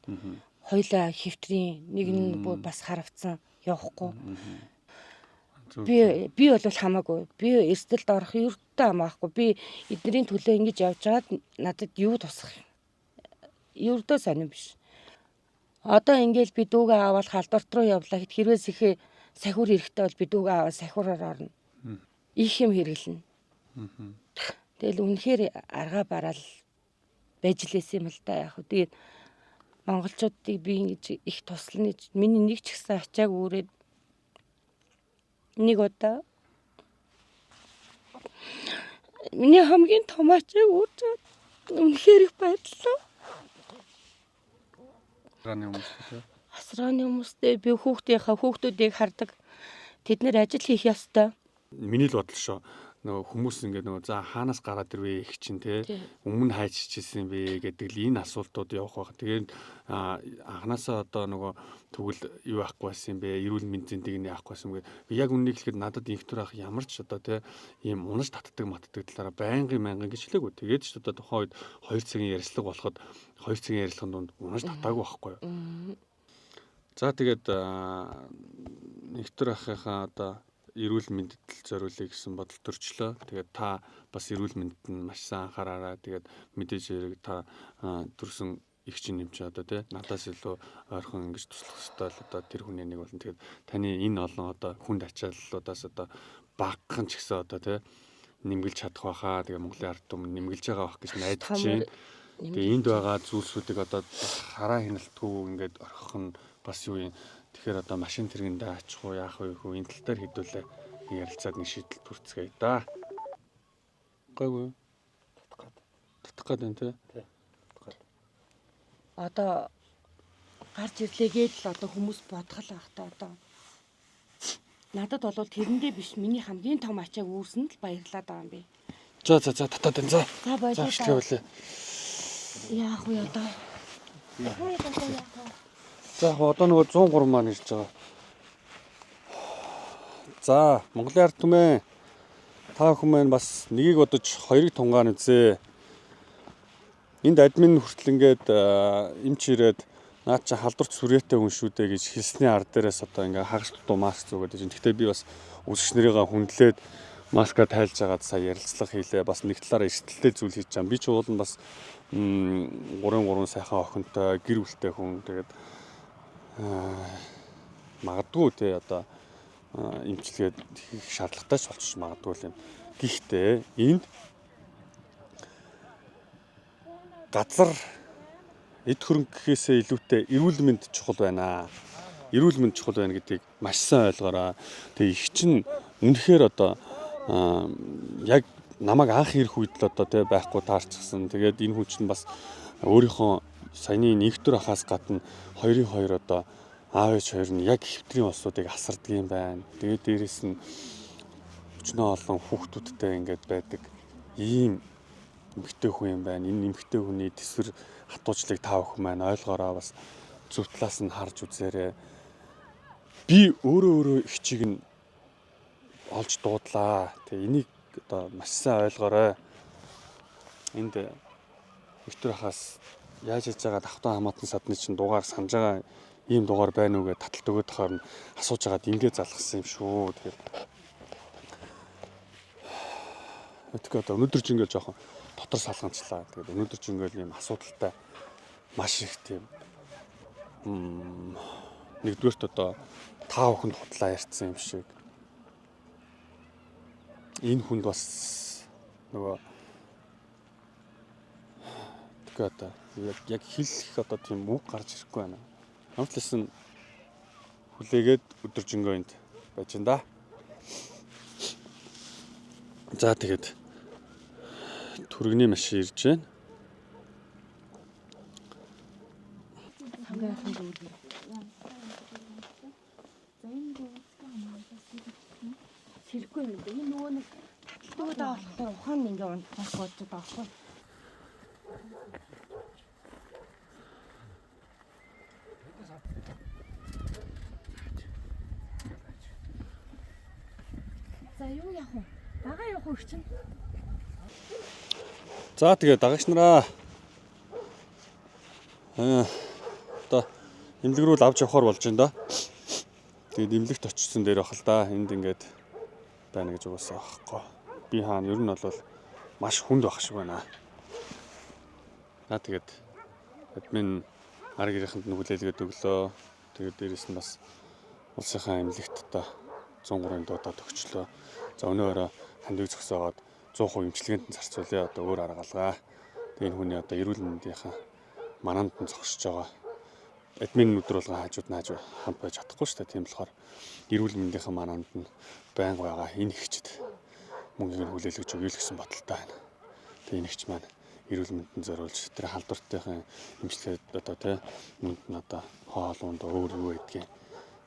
B: Хоёлаа хэвтрийн нэг нь бүр бас харавцсан явахгүй. Би бол хамаагүй. Би эрсдэлд орох ердөө хамаахгүй. Би эднэрийн төлөө ингэж явж байгаад надад юу тусах юм? Ердөө сонирн биш. Одоо ингээл би дүүгээ аваад халдварт руу явлаа гэхэд хэрвээ сэхэ сахиур хэрэгтэй бол би дүүгээ аваад сахиураар орно. Их юм хэрэглэнэ. Тэгэл үнэхээр аргаа бараал байж лээсэн юм л да яг. Тэгээд монголчуудыг би ингэж их туслана гэж миний нэг ч гэсэн ачааг үүрээд нэг удаа миний хамгийн том ачааг үүрч үнэхээр их баярлалаа.
A: Асрааны хүмүүс тий.
B: Асрааны хүмүүстэй би хүүхдийнхаа хүүхдүүдийг хардаг. Тэд нэр ажил хийх ёстой.
A: Миний л бодол шүү. Нөгөө хүмүүс ингээд нөгөө за хаанаас гараад ирвэ их чинь те өмнө хайччихсэн юм бэ гэдэг л энэ асуултууд явах байх. Тэгээд анханасаа одоо нөгөө тэгвэл юу байхгүй байсан юм бэ? Эрүүл мэндийн зэнтийг нь яахгүй байсан юм гээд яг үннийг хэлэхэд надад инхтүр ах ямар ч одоо те ийм унаж татдаг матдаг талаараа байнгын байнгын гэж хэлээгүй. Тэгээд ч одоо тухайн үед 2 цагийн ярилцлага болоход 2 цагийн ярилцлагын дунд унаж татаагүй байхгүй юу? За тэгээд инхтүр ахынхаа одоо эрүүл мэндэд л зориулъя гэсэн бодол төрчлөө. Тэгээд та бас эрүүл мэндэд нь маш сайн анхаараарай. Тэгээд мэдээж хэрэг та төрсөн их чинь юм чи одоо тий надаас илүү ойрхон ингэж туслах ёстой л одоо тэр хүний нэг болно. Тэгээд таны энэ олон одоо хүнд ачааллуудаас одоо багхан ч гэсэн одоо тий нэмгэлж чадах байхаа. Тэгээ Монголын ард түмэн нэмгэлж байгаа байх гэж найдаж байна. Тэгээ энд байгаа зүйлсүүдийг одоо хараа хяналтгүй ингээд орхих нь бас юу юм. Тэгэхээр одоо машин тэргэндээ ачих уу яах вэ хөө энэ тал дээр хэдүүлээ нэг ярилцаад нэг шийдэл бүрцгээе да. Гайгүй. Татах гээд байна тий.
B: Одоо гарч ирлээгээд л одоо хүмүүс бодох л байх та одоо. Надад бол тэрэндээ биш миний хамгийн том ачааг үүрсэнд л баярлаад байгаа юм би.
A: За за за татаад байна за.
B: За
A: За
B: болоо.
A: бичлэгээ болъё.
B: Яах вэ одоо?
A: За яг одоо нөгөө 103 маань ирж байгаа. За Монголын ард түмэн та бүхэн маань бас нэгийг бодож хоёрыг тунгаан үзээ. Энд админ хүртэл ингээд эмч ирээд наад чи халдварт сүрээтэй хүн шүү дээ гэж хэлсний ар дээрээс одоо ингээ хагас дутуу маск зүүгээд байна. Гэхдээ би бас үзэгч нарыгаа хүндлээд маска тайлж агаад сая ярилцлага хийлээ. Бас нэг талаараа эрсдэлтэй зүйл хийж байгаа. Би ч уул нь бас 3 3 сайхан охинтой гэр бүлтэй хүн. Тэгээд магадгүй те одоо эмчилгээд хийх шаардлагатай ч болчих магадгүй л юм. Гэхдээ энд газар эд хөрөнгө гэхээсээ илүүтэй эрүүл мэнд чухал байна. Эрүүл мэнд чухал байна гэдгийг маш сайн ойлгоорой. Тэгээ их чинь үнэхээр одоо яг намайг анх ирэх үед л одоо те байхгүй таарчихсан. Тэгээд энэ хүн чинь бас өөрийнхөө саяны нэгтүр ахаас гадна хоёрын хоёр одоо аав ээж хоёр нь яг хэвтрийн улсуудыг асардаг юм байна. Тэгээд дээрэс нь өчнөө олон хүүхдүүдтэй ингээд байдаг ийм эмэгтэй хүн юм байна. Энэ эмэгтэй хүний төсвөр хатуучлыг та бүхэн маань ойлгоорой, бас зөв талаас нь харж үзээрэй. Би өөрөө өөрөө их чиг нь олж дуудлаа. Тэгээ энийг одоо маш сайн ойлгоорой. Энд Виктор ахаас яаж яаж байгаа давтан хамаатан садны чинь дугаар санаж байгаа ийм дугаар байна уу гэж таталт өгöd тахаар нь асууж хагаад ингэ залгасан юм шүү. Тэгэхээр тэгэхээр одоо өнөөдөр ч ингээл жоохон дотор салганчлаа. Тэгээд өнөөдөр ч ингээл ийм асуудалтай маш их тийм нэгдүгээрт одоо та бүхэнд худлаа ярьсан юм шиг. Энэ хүнд бас нөгөө тэгэхээр одоо яг хэлэх одоо тийм үг гарч ирэхгүй байна. Ямар ч лсэн хүлээгээд өдөржингөө энд байж энэ да. За тэгээд түргэний машин ирж байна.
B: Сэргүй юм дээ. Энэ нөгөө нэг таталт өгöd байгаа болохоор ухаан нь ингээ унтах болж байгаа байхгүй. За юу яах вэ? Дагаа явах уу чинь?
A: За тэгээд дагагч нараа одоо эмнэлэг рүү л авч явахаар болж байна да. Тэгээд эмнэлэгт очсон дээр бах л да. Энд ингээд байна гэж угаасаа аахгүй. Би хаана ер нь бол маш хүнд байх шиг байна. За тэгээд админ ар гэрийнхэнд нь хүлээлгээд өглөө. Тэгээд дээрэс нь бас улсынхаа эмнэлэгт одоо 103-ын дуудаад өгчлөө. За өнөө өрөө хандив зөксөөгоод 100% эмчилгээнд нь зарцуулъя. Одоо өөр арга алгаа. Тэгээ энэ хүний одоо эрүүл мэндийнхаа мананд нь зогсож байгаа. Админ өдөр болгон хажууд нь хажуу хамт байж чадахгүй шүү дээ. Тийм болохоор эрүүл мэндийнхаа мананд нь байнга байгаа энэ хчид мөнгийг нь хүлээлгэж өгье л гэсэн бодолтой байна. Тэгээ энэ хч маань эрүүл мэндэнд зориулж тэр халдвартынхаа эмчилгээ одоо тий мөнд нь одоо хоол унд өөр юу гэдгийг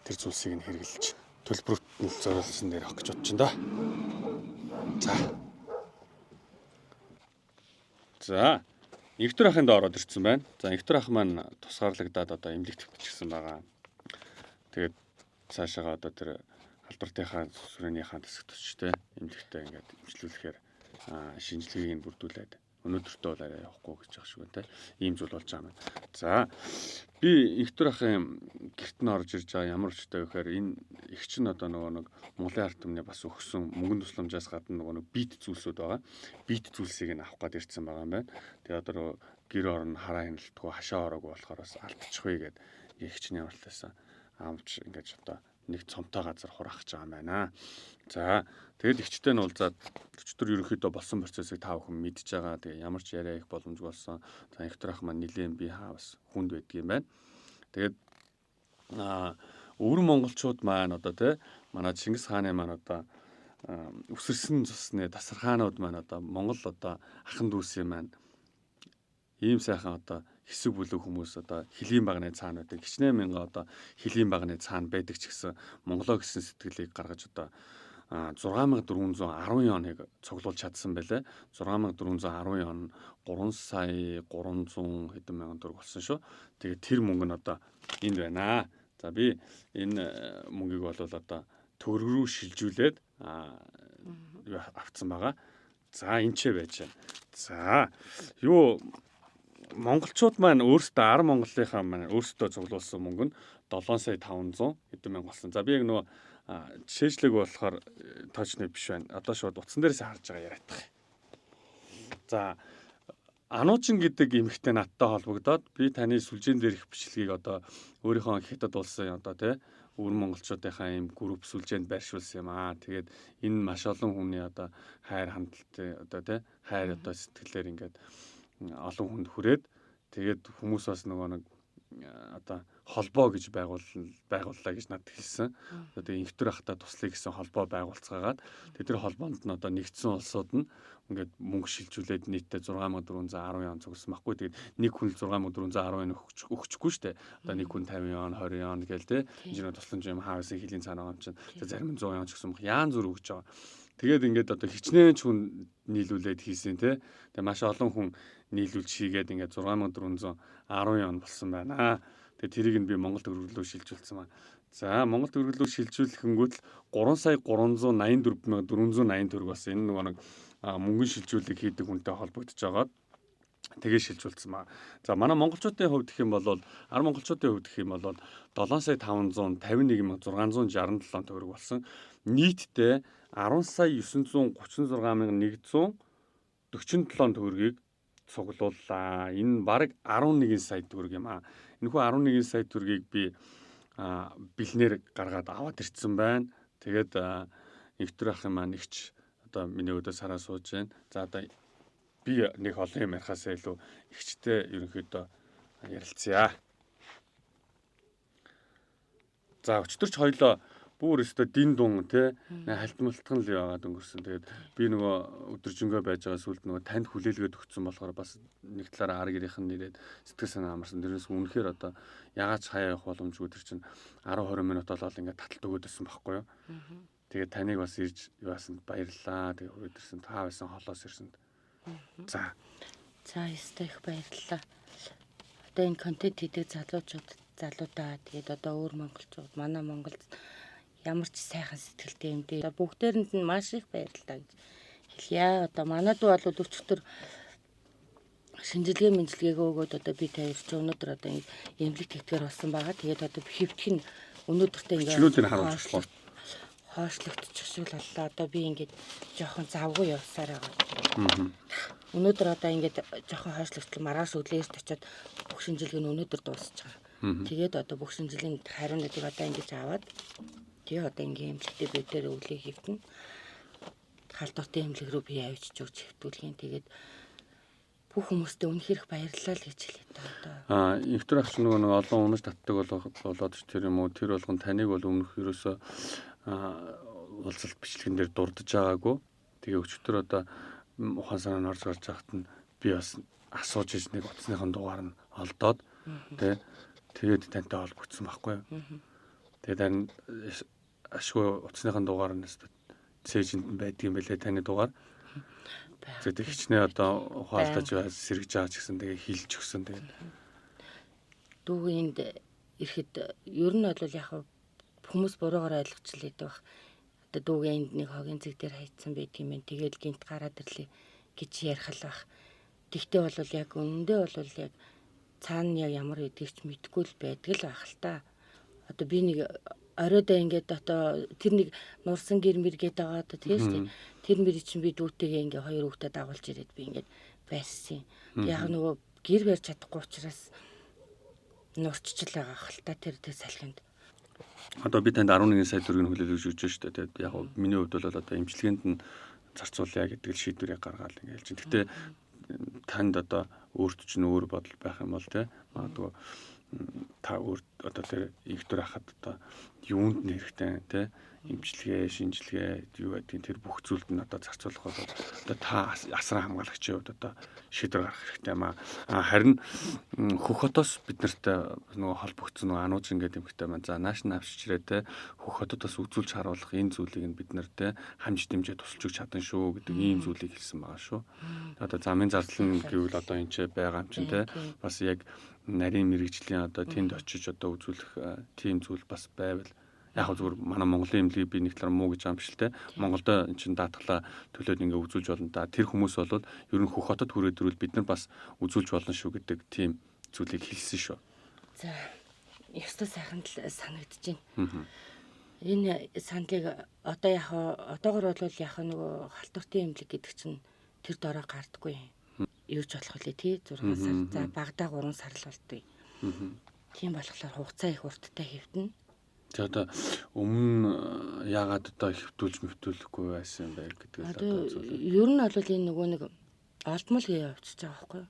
A: тэр зүйлсийг нь хэрэглэж төлбөрт нь зориулсан дээр авах гэж бодож байна да. За. За. Игтэр ахын доо ороод ирсэн байна. За, Игтэр ах маань тусгаарлагдаад одоо эмнэлэгт хэвтчихсэн байгаа. Тэгээд цаашаага одоо тэр халдвартынхаа сүрээнийхаа тасаг төсчтэй эмнэлэгтээ ингээд эмчлүүлэхээр шинжилгээг нь бүрдүүлээд өнөөдөртөө бол арай явахгүй гэж байгаа шүү дээ. Ийм зүйл болж байгаа юм. За, би Игтэр ахын гэрт нь орж ирж байгаа ямар учиртай вэ гэхээр энэ их чинь одоо нөгөө нэг Монголын ард түмний бас өгсөн мөнгөн тусламжаас гадна нөгөө нэг бит зүйлсүүд байгаа. Бит зүйлсийг нь авах гээд ирсэн байгаа юм байна. Тэгээ одоо гэр орон хараа хяналтгүй хашаа ороогүй болохоор бас алдчихвэ гэд их чинь ямар талаасаа амч ингэж одоо нэг цомтой газар хураах гэж байгаа юм байна. За, тэгэл эгчтэй нь уулзаад өчтөр ерөнхийдөө болсон процессыг та бүхэн мэдж байгаа. Тэгээ ямар ч яриа их боломжгүй болсон. За, Игтэр ах маань нилээн би хаа бас хүнд байдгийм байна. Тэгээд өвөр монголчууд маань одоо тий манай Чингис хааны маань одоо үсэрсэн цусны тасархаанууд маань одоо Монгол одоо ахан дүүсийн маань ийм сайхан одоо хэсэг бүлэг хүмүүс одоо хөлийн багны цаана байдаг. Хичнээн мянган одоо хөлийн багны цаана байдаг ч гэсэн Монголоо гэсэн сэтгэлийг гаргаж одоо 6410 оныг цуглуулж чадсан байлээ. 6410 он 3 сая 300 хэдэн мянган төгрөг болсон шүү. Тэгээд тэр мөнгө нь одоо энд байна. За, би энэ мөнгийг бол одоо төгрөг рүү шилжүүлээд юу авцсан байгаа. За, энэ ч байж байна. За, юу монголчууд маань өөрсдөө ар монголынхаа маань өөрсдөө цуглуулсан мөнгө нь 7 сая 500 хэдэн мянга болсон. За, би яг нөгөө жишээжлэг болохоор точны биш байна. Одоо шууд утсан дээрээс харж байгаа яриадах. За, Ануучин гэдэг эмэгтэй надтай холбогдоод би таны сүлжээн дээрх бичлэгийг одоо өөрийнхөө хятад улсын одоо тий өвөр монголчуудынхаа ийм групп сүлжээнд байршуулсан юм аа. Тэгээд энэ маш олон хүний одоо хайр хандлтын одоо тий хайр одоо сэтгэлээр ингээд олон хүнд хүрээд тэгээд хүмүүс бас нөгөө нэг одоо холбоо гэж байгууллаа гэж надад хэлсэн. Одоо тэгээ инхтэр ахта туслая гэсэн холбоо байгуулцгаагаад тэгээд тэр холбоонд нь одоо нэгдсэн улсууд нь ингээд мөнгө шилжүүлээд нийтдээ 6410 он цугласан байхгүй. Тэгээд нэг хүн л 6410 он өгчихгүй шүү дээ. Одоо нэг хүн 50 он, 20 он гээл те. Энэ тусламж юм хаасан хөлийн цаана байгаа юм чинь. Тэгээд зарим нь 100 он ч гэсэн яан зүр өгч байгаа. Тэгээд ингээд одоо хичнээн ч хүн нийлүүлээд хийсэн те. Тэгээд маш олон хүн нийлүүлж хийгээд ингээд 6410 он болсон байна. Тэгээд тэрийг нь би Монгол төгрөг рүү шилжүүлсэн байна. За, Монгол төгрөг рүү шилжүүлэхэнгүүт л 3 сая 384 480 төгрөг болсон. Энэ нөгөө нэг мөнгөн шилжүүлэг хийдэг хүнтэй холбогдож байгаад тэгээ шилжүүлсэн ба. За, манай монголчуудын хувьд гэх юм бол ар монголчуудын хувьд гэх юм бол 7 сая 551 667 төгрөг болсон. Нийтдээ 10 сая 936 147 төгрөгийг цуглууллаа. Энэ бараг 11 сая төгрөг юм аа. Энэхүү 11 сая төгрөгийг би бэлнээр гаргаад аваад ирсэн байна. Тэгээд Игтэр ах юм маань ихч одоо миний өдөө сараа сууж байна. За, одоо би нэг олон юм ярихаасаа илүү ихчтэй ерөнхийдөө ярилцъя. За, өчтөрч хоёлоо бүр өстө дин дун те хальтмалтхан л яваад өнгөрсөн. Тэгээд би нөгөө өдөржингөө байж байгаа сүлд нөгөө танд хүлээлгээд өгсөн болохоор бас нэг талаараа ар гэрийнх нь нэрээд сэтгэл санаа амарсан. Тэрнээс үнэхээр одоо ягаад ч хаяа явах боломжгүй тэр чинь 10 20 минут болоод ингээд таталт өгөөд байсан байхгүй юу. Тэгээд таныг бас ирж юуасан баярлалаа. Тэгээд хүрээд ирсэн та байсан холоос ирсэнд. За.
B: За, ёстой их баярлалаа. Одоо энэ контент хийдэг залуучууд залуудаа тэгээд одоо өөр монголчууд манай Монголд ямар ч сайхан сэтгэлтэй юм дээ. Бүгдээрэнд нь маш их баярлалаа гэж хэлье. Одоо манай дүү бол өчигдөр шинжилгээ мэнжилгээг өгөөд одоо би тавирч өнөөдөр одоо ингэ эмнэлэг тэгтгэр болсон байгаа. Тэгээд одоо хэвтэх нь өнөөдөртөө ингэ
A: Бичлүүдийг харуулж болох.
B: Хойшлогдчих шиг л боллоо. Одоо би ингээд жоохон завгүй явсаар байгаа. Өнөөдөр одоо ингээд жоохон хойшлогдлоо маргааш өглөө эрт очиод бүх шинжилгээ нь өнөөдөр дуусчих байгаа. Тэгээд одоо бүх шинжилгээний хариунуудыг одоо ингэж аваад тэгээ одоо ингээ эмнэлэгтээ бид дээр өглөө хэвтэнэ. Халдвартай эмнэлэг рүү би авчиж өгч хэвтүүлхийн. Тэгээд бүх хүмүүстээ үнэхээр их баярлалаа л гэж хэлээ та одоо.
A: Инхтэр ах чинь нөгөө нэг олон унаж татдаг болоод ч тэр юм уу тэр болгон таныг бол өмнөх ерөөсөө уулзалт бичлэгэн дээр дурдж байгаагүй. Тэгээ өчтөр одоо ухаан санаа нь орж гарч байхад нь би бас асууж иж нэг утасныхан дугаар нь олдоод тэ тэгээд тантай холбогдсон байхгүй юу. Тэгээд харин ашгүй утасныхан дугаар нь өстө Цээжинд нь байдгийн байлээ таны дугаар. Тэгээд хичнээн одоо ухаалтаж сэргэж байгаа ч гэсэн тэгээ хилж өгсөн тэгээд.
B: Дүүгийн энд ирэхэд ер нь бол яг хүмүүс буруугаар ойлгочлээ гэдэг баг. Одоо дүүгийн энд нэг хогийн зэг дээр хайцсан байдаг юм байна. Тэгээд гинт гараад ирлээ гэж ярих л баг. Тэгтээ бол яг үнэндээ бол яг цаана яг ямар гэдгийг ч мэдэхгүй л байдаг л байх л та. Одоо би нэг оройдоо ингээд одоо тэр нэг нурсан гэр мэр гээд байгаа одоо тийм шүү дээ. Тэр мэр чинь би дүүтэйгээ ингээд хоёр хүүхдээ дагуулж ирээд би ингээд байрсан. Яг нөгөө гэр барьж чадахгүй учраас нурччил байгаа хэл та тэр салхинд.
A: Одоо би танд 11 сая төгрөгийн хүлээлгэж өгч шүү дээ. Тэгээд яг миний хувьд бол одоо эмчилгээнд нь зарцуулъя гэдэг л шийдвэрийг гаргаал ингээд хэлж. Гэхдээ танд одоо өөрт чинь өөр бодол байх юм бол те магадгүй та өөр одоо тэр ихтер хахад одоо юунд нь хэрэгтэй те эмчилгээ, шинжилгээ юу гэдгийг тэр бүх зүйлд нь одоо зарцуулах бол одоо та асран хамгаалагчийн хувьд одоо шийдвэр гаргах хэрэгтэй юм аа. Харин Хөх хотоос бид нарт нөгөө холбогдсон нөгөө анууч ингээд эмхтэй маань за нааш нь авчирээ те Хөх хотод бас үзүүлж харуулах энэ зүйлийг нь бид нар те хамж дэмжээ тусалж өгч чадан шүү гэдэг ийм зүйлийг хэлсэн байгаа шүү. Одоо замын зардал нь гэвэл одоо энэ ч байгаа юм чинь те бас яг нарийн мэрэгжлийн одоо тэнд очиж одоо үзүүлэх тийм зүйл бас байвал яг зүгээр манай Монголын эмнэлгийг би нэг талаар муу гэж байгаа юм биш л те. Монголдо эн чин даатгалаа төлөөд ингээ үзүүлж болно да. Тэр хүмүүс бол ер нь Хөх хотод хүрээд ирвэл бид нар бас үзүүлж болно шүү гэдэг тийм зүйлийг хэлсэн шүү.
B: За ёстой сайхан л санагдаж байна. Энэ саналыг одоо яг одоогор бол яг нөгөө халтуртын эмнэлэг гэдэг чинь тэр дорой гардаггүй юм. Юу ч болох үлээ тий 6 сар. За багадаа 3 сар л болдгоо. Тийм болохоор хугацаа их урттай хэвтэнэ.
A: Тэг одоо өмнө яагаад одоо хэвтүүлж мэвтүүлэхгүй байсан юм бэ гэдэг л одоо зүйл.
B: Ер нь бол энэ нөгөө нэг олдмол гээ явчихж байгаа байхгүй юу?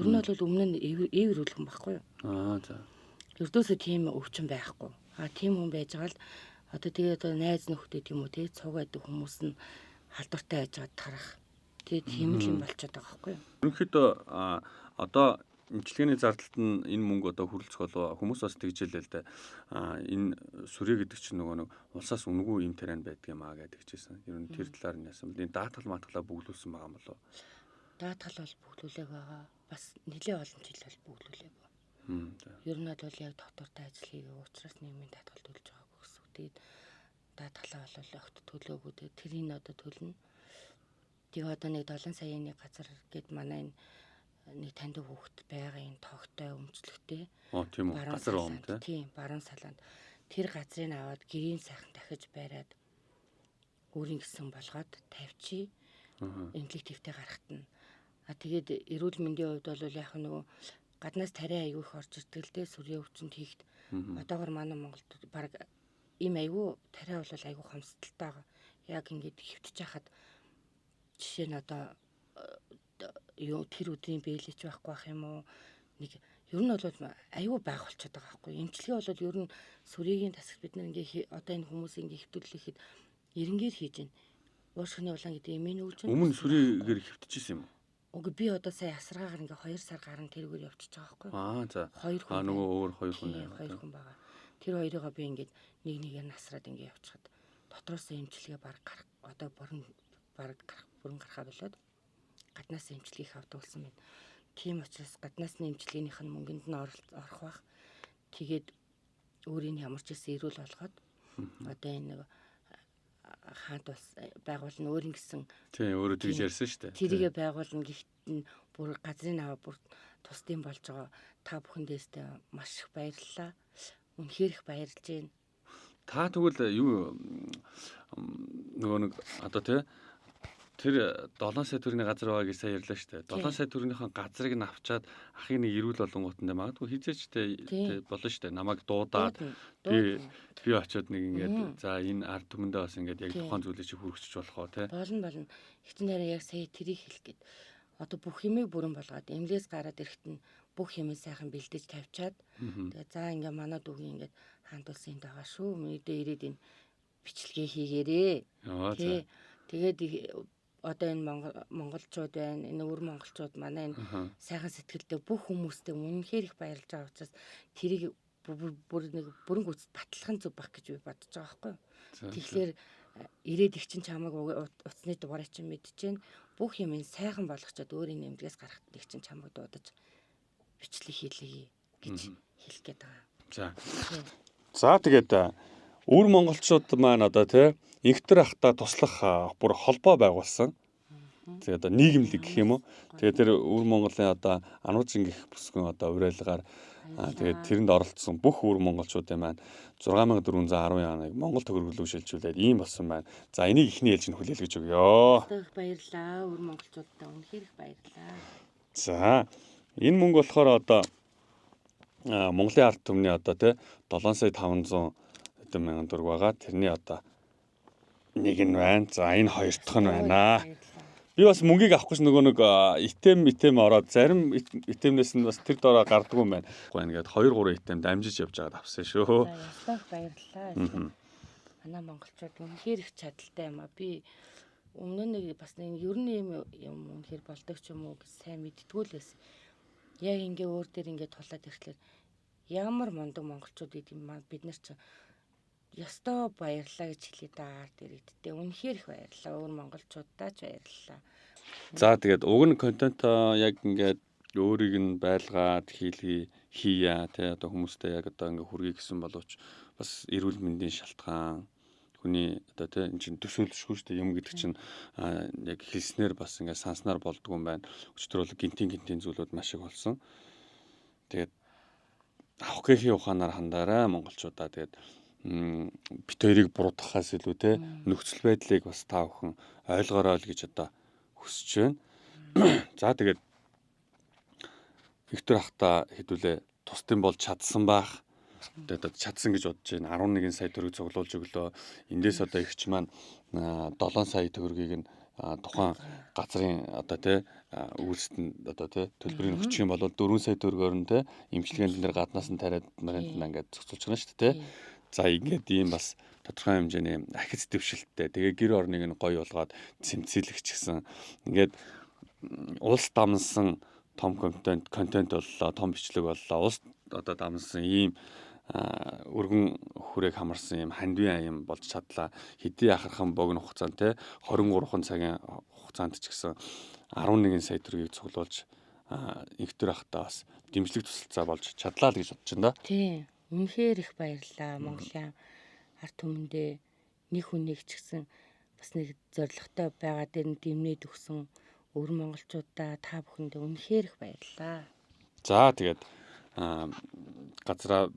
B: Ер нь бол өмнө нь эвэр үлгэн байхгүй юу?
A: Аа за.
B: Ердөөсөө тийм өвчин байхгүй. А тийм хүн байж байгаа л одоо тэгээ одоо найз нөхдөд юм уу тий цуг байдаг хүмүүс нь халдвартай байж байгаад тарах. Тэгээ тийм л юм болчиход байгаа байхгүй юу?
A: Ерөнхийдөө одоо эмчилгээний зардалд нь энэ мөнгө одоо хүрэлцэх болов хүмүүс бас тэгжээлээ л дээ. Энэ сүрээ гэдэг чинь нөгөө нэг улсаас үнэгүй юм тариан байдаг юм аа гэдэг чийсэн. Ер нь тэр талаар нь яасан. Энэ даатгал маатгалаа бөглүүлсэн байгаа юм болов уу?
B: Даатгал бол бөглүүлээг байгаа. Бас нэлээ олон жил бол бөглүүлээг. Ер нь бол яг доктортой ажил хийгээг учраас нийгмийн даатгал төлж байгаагүй гэсэн үг. Тэгээд даатгалаа бол огт төлөөгүй. Тэгээд тэрийг одоо төлнө. Тэгээ одоо нэг 7 саяын нэг газар гээд манай энэ нэг таньдаг хүүхэд байгаа юм тогтой өмчлөгтэй.
A: Оо тийм үү. Газар юм тий.
B: Тийм, баруун салаанд. Тэр газрыг аваад гэрийн сайхан дахиж бариад өөрийн гэсэн болгоод тавьчих. Эмнэлэг твтэ гарахт нь. А тэгээд эрүүл мэндийн хувьд бол яг нөгөө гаднаас тариа аягүй их орж ирдэг л дээ сүрийн өвчнөд хийхд. Одоогор манай Монголд баг им аягүй тариа бол аягүй хомсдолтой байгаа. Яг ингээд хөвтөж хахад жишээ нь одоо юу тэр өдрийн бээлийч байхгүй байх юм уу? Нэг ер нь бол аюу байх болчиход байгаа байхгүй. Эмчилгээ бол ер нь сүрийн тасагт бид нар ингээ одоо энэ хүмүүс ингээ хэвтүүлэхэд эренгээр хийж байна. Уушгины улаан гэдэг эмийн өвчин.
A: Өмнө сүрийгээр хэвтчихсэн юм уу?
B: Үгүй би одоо сая асаргаагаар ингээ 2 сар гарan тэргээр явчихж байгаа байхгүй.
A: Аа за.
B: Хоёр хүн.
A: Аа нөгөө өөр хоёр хүн.
B: Хоёр хүн байгаа. Тэр хоёрыгоо би ингээд нэг нэгээр нь асраад ингээ явчихад дотроос эмчилгээ баг гарах одоо бүрэн баг гарах бүрэн гарахаа болоод гаднаас эмчилгээх авдаг болсон байна. Тийм учраас гаднаас нь эмчилгээнийх нь мөнгөнд нь орох бах. Тэгээд өөрийг ямар ч гэсэн эрүүл болгоод одоо энэ нэг хаант бас байгуулна өөрийн гэсэн
A: тийм өөрөө тэгж ярьсан шүү дээ.
B: Тэрийгэ байгуулна гэхдээ нь бүр газрын аваа бүр тусдын болж байгаа. Та бүхэндээсээ маш их баярлалаа. Үнэхээр их баярлж байна.
A: Та тэгвэл юу нөгөө нэг одоо тий тэр 7 сая төгрөгийн газар байгаа гэж сая ярьлаа шүү дээ. 7 сая төгрөгийнхөө газрыг нь авчаад ахыг нэг эрүүл болонгууд нь магадгүй хизээч тэ болно шүү дээ. Намайг дуудаад би очиод нэг ингээд за энэ ард түмэндээ бас ингээд яг тухайн зүйлийг чи хүргэчих болох уу тэ.
B: Болно. Ихтэн нараа яг сая тэрийг хэлэх гээд одоо бүх юмыг бүрэн болгоод эмнэлээс гараад ирэхэд нь бүх юмыг сайхан бэлдэж тавьчаад тэгээ за ингээ манай дүүгийн ингээд хаант улсын энд байгаа шүү. Миний дэ ирээд энэ бичлэгээ хийгээрээ. Тэ. Тэгээд одоо энэ монголчууд байна. Энэ өвөр монголчууд манай энэ сайхан сэтгэлтэй бүх хүмүүстэй үнэнхээр их баярлж байгаа учраас тэрийг бүр нэг бүрэн гүйцэд батлахын зүг баг гэж би бодож байгаа байхгүй юу. Тэгэхээр Ирээд их чинь чамайг утасны дугаарыг чинь мэдчихээн. Бүх юм ин сайхан болгочоод өөрийн нэмдгээс гарахад их чинь чамайг дуудаж бичлэг хийлгэе гэж хэлэх гээд байгаа.
A: За. За тэгээд өвөр монголчууд маань одоо тий инхтэр ахта туслах бүр холбоо байгуулсан. Тэгээд одоо нийгэмлэг гэх юм уу. Тэгээд тэр өвөр Монголын одоо Ануужин гэх бүсгүн одоо уриалгаар тэгээд тэрэнд оролцсон бүх өвөр монголчуудын маань 6410 юаныг Монгол төгрөг рүү шилжүүлээд ийм болсон байна. За энийг эхний ээлжинд хүлээлгэж өгье.
B: Их баярлаа. Өвөр монголчуудаа үнэхээр их баярлаа.
A: За энэ мөнгө болохоор одоо Монголын ард түмний одоо тий 7 сая 500 хэдэн мянган төгрөг байгаа. Тэрний одоо нэг нь байна. За энэ хоёр дахь нь байна. Би бас мөнгийг авахгүй ч нөгөө нэг item ороод зарим item нээс нь бас тэр дороо гардггүй юм байна. Гоо ингээд 2 3 item дамжиж явж байгаад авсан шүү.
B: За ястаа их баярлалаа. Манай монголчууд үнэхээр их чадaltaй юм а. Би өмнө нэг бас нэг ер нь юм юм үнэхээр болдог ч юм уу гэж сайн мэддэггүй л байсан. Яг ингээ өөр дээр ингээ тулаад ирэхлээр ямар мундаг монголчууд гэдэг юм бид нар чинь ёстой баярлаа гэж хэлээ да ард иргэдтэй. Үнэхээр их баярлалаа. Өөр монголчуудаа ч баярлалаа.
A: За тэгээд уг нь контент яг ингээд өөрийг нь байлгаад хийлгий хийя тий одоо хүмүүстэй яг одоо ингээ хүргэе гэсэн боловч бас эрүүл мэндийн шалтгаан хүний одоо тий эн чинь төсөөлшгүй шүү дээ юм гэдэг чинь яг хэлснээр бас ингээ санснаар болдгоо юм байна. Өчтөр бол гинтийн зүйлүүд маш их болсон. Тэгээд авах гэхийн ухаанаар хандаарай монголчуудаа. Тэгээд бит хоёрыг буруутгахаас илүү те нөхцөл байдлыг бас та бүхэн ойлгоорой л гэж одоо хүсэж байна. За тэгээд Виктор ахта хэдүүлээ тусдын болж чадсан байх. Тэгээд одоо чадсан гэж бодож байна. 11 сая төгрөг цуглуулж өглөө. Эндээс одоо ихч маань 7 сая төгрөгийг нь тухайн газрын одоо тий үйлсэд нь одоо тий төлбөрийг өгчих юм бол 4 сая төгрөгөөр нь тий эмчилгээнд нэр гаднаас нь тариад марианд нь ингээд зохицуулж байгаа шүү дээ тий. За ингээд ийм бас тодорхой хэмжээний ахиц дэвшилттэй тэгээ гэр орныг нь гоё болгоод цэмцэлэгч гэсэн ингээд улс дамнсан том контент боллоо, том бичлэг боллоо. Улс одоо дамнсан ийм өргөн хүрээг хамарсан юм хандвийн аян болж чадлаа. Хэдий ахархан богино хугацаанд те 23 цагийн хугацаанд ч гэсэн 11 сая төгрөгийг цуглуулж инхтэр ахтаа бас дэмжлэг тусалцаа болж чадлаа л гэж бодож байна да.
B: Тийм. Үнэхээр их баярлалаа. Монголын ард түмэндээ нэг хүнийг ч гэсэн бас нэг зоригтой байгаа дээр нь дэмнээд өгсөн өвөр монголчуудаа та бүхэндээ үнэхээр их баярлалаа.
A: За тэгээд газраа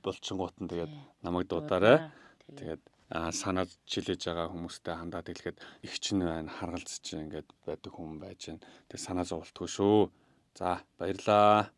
A: болчингуут нь тэгээд намайг дуудаарай. Тэгээд санаа чилээж байгаа хүмүүстэй хандаад хэлэхэд их чинь байна, харгалзаж ингээд байдаг хүн байж байна. Тэгээд санаа зовлтгүй шүү. За баярлалаа.